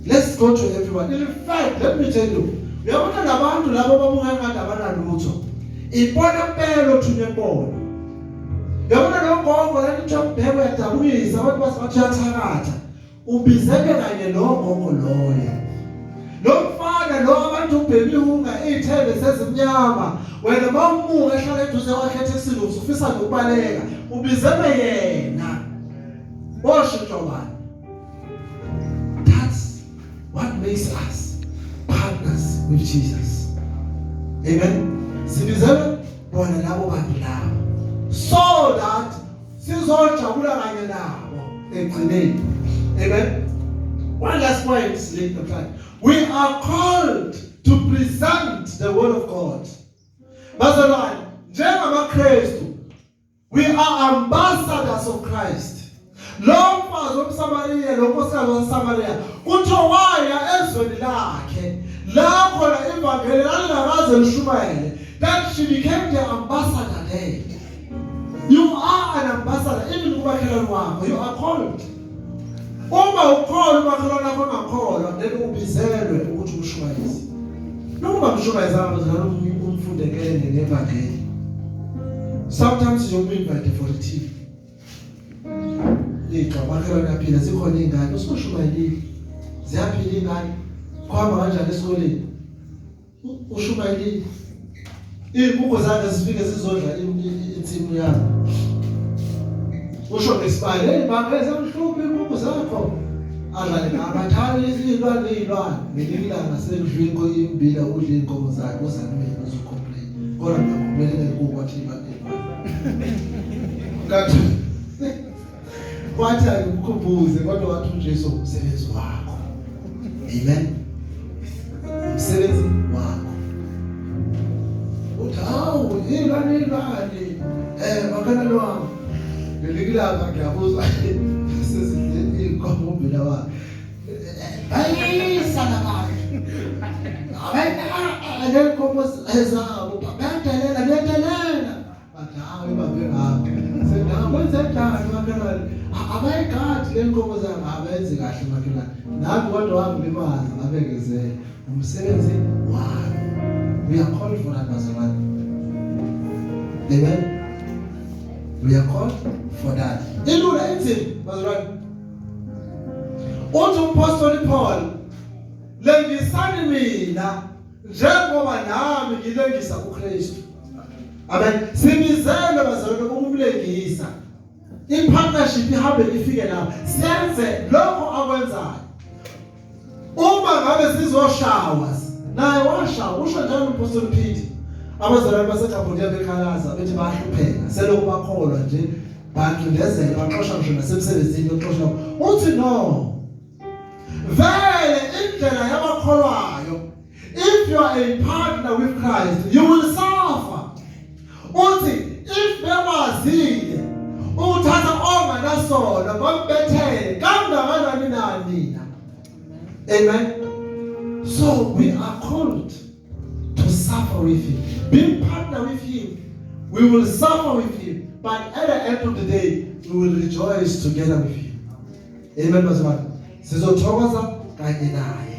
Speaker 2: Let's go to everyone. In fact, let me tell you, uyabona labantu labo babuka ngathi abanalutho, ibona impela othunywe kubona. Uyabona lo gogo lani kuthiwa mbheko uyadabukisa, abantu bathi uyathakatha, ubizeke kanye lo gogo loyo. Lo mfana lo abantu ubhema ihunga, iy'thebe sezimnyama, wena mawumuka ehlala eduze kwakhe etekisini usufisa nokubaleka, ubizelwe yena. Boshintshwa bani? That's what makes us partners with Jesus. Amen. Sibizelwe bona labo bantu labo so that sizojabula kanye nabo egcineni. Amen. One last point late namhlanje: we are called to present the word of God. Bazalwane, njengamaKristu, we are ambassadors of Christ. Lo mfazi womSamariya, lo nkosikazi waseSamariya, kuthiwa waya ezweni lakhe la khona ivangeli lalingakaze lishumayele. Then she became the ambassador there. You are an ambassador even kumakhelwane wakho. You are called. Uma ukholwa, umakhelwane wakho ongakholwa, then ubizelwe ukuthi umshumayeze. Noma ungamshumayezanga, bazalwane, umfundekele ngevangeli. Sometimes you invite for tea. Ixwa makhelwane aphila, zikhona iy'ngane, usoshumayelile, ziyaphila iy'ngane, kuhamba kanjani esikoleni, ushumayelile. Iy'nkukhu zakhe zifike zizodla insimu yami, usho ngesibali, "Hey mama, ezamhluphi iy'nkukhu zakho." Adlale ngabathanda izilwane, iy'lwane. Ngelinye ilanga sekudliwe imbila, udle iy'nkomo zakhe, uzanimele uzocomplain, kodwa ngiyacomplain ngey'nkukhu, wathi iy'lwane, iy'lwane. Kathi kwathi akukhumbuze, kodwa wathi uJesu, umsebenzi wakho. Amen. Umsebenzi wakho. Uthi, "Hawu, ilwane, ilwane, makhelwane wami." Ngelinye ilanga ngiyabuzwa sezidle iy'nkomo, umbila wakhe, bayisa labantu abayinkomo zabo, bayadelela, bayadelela. Bathi, "Hawu, ibambe ngapho." Sendawo, "Kwenze njani, makhelwane?" "Abayigadi." Kahle inkomo zami abenzi kahle makhelwane. Nami kodwa wangilimaza ngabekezela. Umsebenzi wami. We are called for that, bazalwane. Amen. We are called for that. Ilula inzima bazalwane. Uthi umpostoli Paul, lengisani mina njengoba nami ngilengisa uKristu. Amen. Sibizelwe bazalwane ukumlengisa. I-partnership ihambe ifike lapho. Senze lokho akwenzayo. Uma ngabe sizoshawa, naye washawa, usho njalo umpostoli Peter. Abazalwane baseCambodia bekhalaza bethi bayahlupheka, selokhu bakholwa nje bacindezela, baxosha ngisho nasemsebenzini yokuxosha. Uthi no. Vele indlela yabakholwayo, if you are a partner with Christ, you will suffer. Uthi if bekwazile ukuthatha onganasona bambethele kangakanani na nina. Amen. So we are called to suffer with him. Being partner with him, we will suffer with him, but at the end of the day, we will rejoice together with him. Amen, bazalwane. Sizothokoza kanye naye.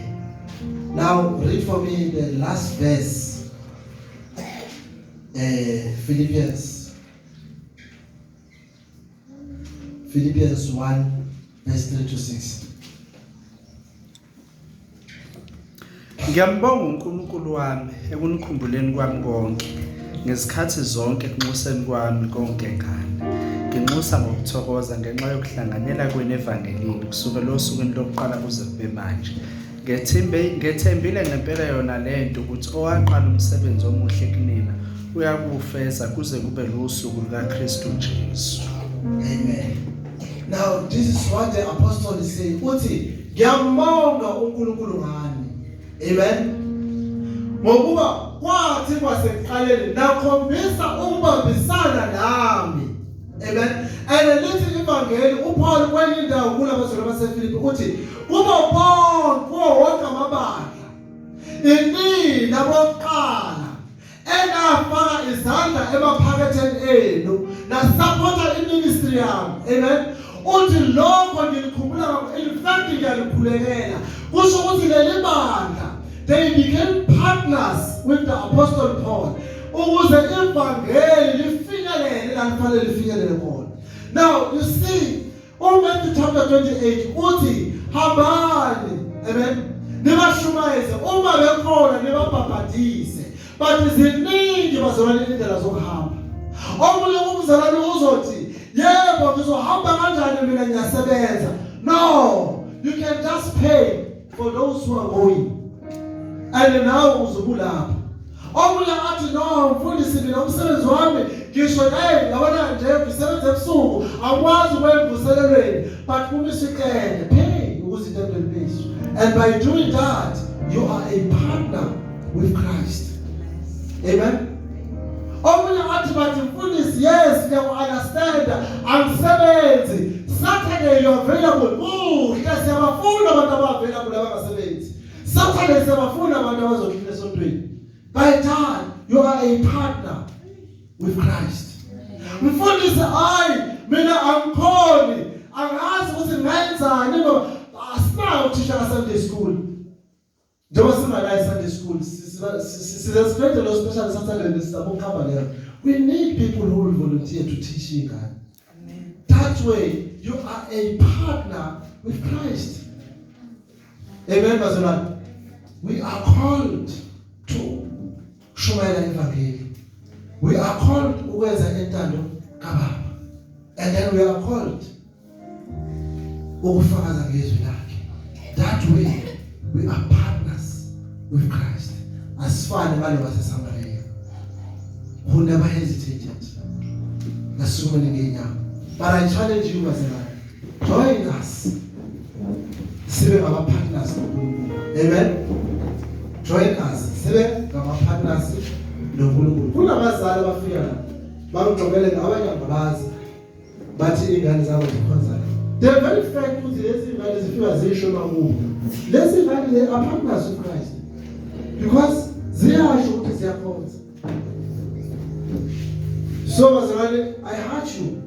Speaker 2: Now read for me the last verse. Philippians 1 verse 3 to 6.
Speaker 1: Ngiyambonga uNkulunkulu wami ekunikhumbuleni kwami konke ngezikhathi zonke ekunxuseni kwami konke ngani. Nginxusa ngokuthokoza ngenxa yokuhlanganyela kwenu evangelini kusukela osukwini lokuqala kuze kube manje. Ngethembile ngempela yona lento ukuthi owaqala umsebenzi omuhle kunina uyakuwufeza kuze kube lusuku lukaKristu Jesu.
Speaker 2: Amen. Now this is what the apostle is saying. Uthi ngiyambonga uNkulunkulu ngani. Amen. Ngokuba kwathi kwasekuqaleni nakhombisa ukubambisana nami. Amen. And lithi ivangeli uPaul kwenye indawo kulabazalwane baseFilipi uthi kubo bonke wonke amabandla inina bokuqala enafaka izandla emaphaketheni enu nasupporta iministry yami. Amen. Uthi lokho ngikhumbula kakhulu, in fact ngiyalikhulekela. Kusho ukuthi leli bandla they became partners with the apostle Paul ukuze ivangeli lifinyelele la lifanele lifinyelele khona. Now you see uMatthew chapter 28 uthi hambani, amen, nibashumayeze uma bekhona nibabhabhadise. But ziningi bazalwane indlela zokuhamba. Omunye umzalwane uzothi yebo ngizohamba kanjani mina ngiyasebenza. No, you can just pay for those who are going. And now uzobulapha. Omunye athi no mfundisi mina umsebenzi wami ngisho naye yabona nje ngisebenza ebusuku akwazi ukwemvuselelweni, but kumisitende pay ukuze itende limiswe. And by doing that you are a partner with Christ. Amen. Omunye athi bathi mfundisi yes ngiyaku-understand angisebenzi, Saturday you are available. Kuhle siyabafuna abantu aba-available abangasebenzi. Saturday siyabafuna abantu abazokhipha esontweni. By time you are a partner with Christ. Mfundisi hayi mina angikhoni angazi ukuthi ngayenzani ngoba asinawo uthisha ka-Sunday school. Njengoba singanayo i-Sunday school size lo special Saturday sisabokuhamba leyo. We need people who will volunteer to teach ingane. That way you are a partner with Christ. Amen bazalwane. We are called to shumayela ivangeli. We are called ukwenza intando kaBaba. And then we are called ukufakaza ngezwi lakhe. That way we are partners with Christ. Asifane nalo waseSamaria who never hesitated. Nasukumele ngenyawo. But I challenge you bazalwane, join us. Sibe ngama partners noNkulunkulu. Amen. Join us. Sibe ngama partners noNkulunkulu. Kunabazali abafika la bangixoxele abanye angabazi bathi ingane zabo zikhonza. The very fact ukuthi lezi ingane zifika zisho makubo. Lezi ingane they are partners with Christ. Because ziyasho ukuthi ziyakhonza. So bazalwane, I heart you.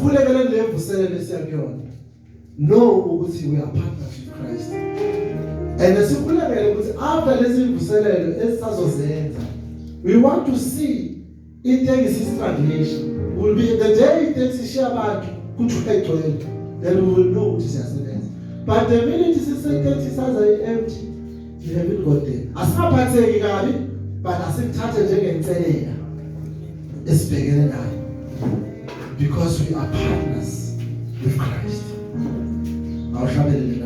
Speaker 2: Asikhulekeleni le mvuselelo esiya kuyona. Know ukuthi we are partners with Christ. And sikhulekele ukuthi after lezi mvuselelo esisazozenza, we want to see itekisi strangulation will be the day iteksi ishiya abantu kuthiwa igcwele, then we will know ukuthi siyasebenza. But the minute siseteksi saza empty, we haven't got there. Asingaphatheki kabi, but asikuthathe njengenselela esibhekene nayo, because we are partners with Christ. Awuhlabelele.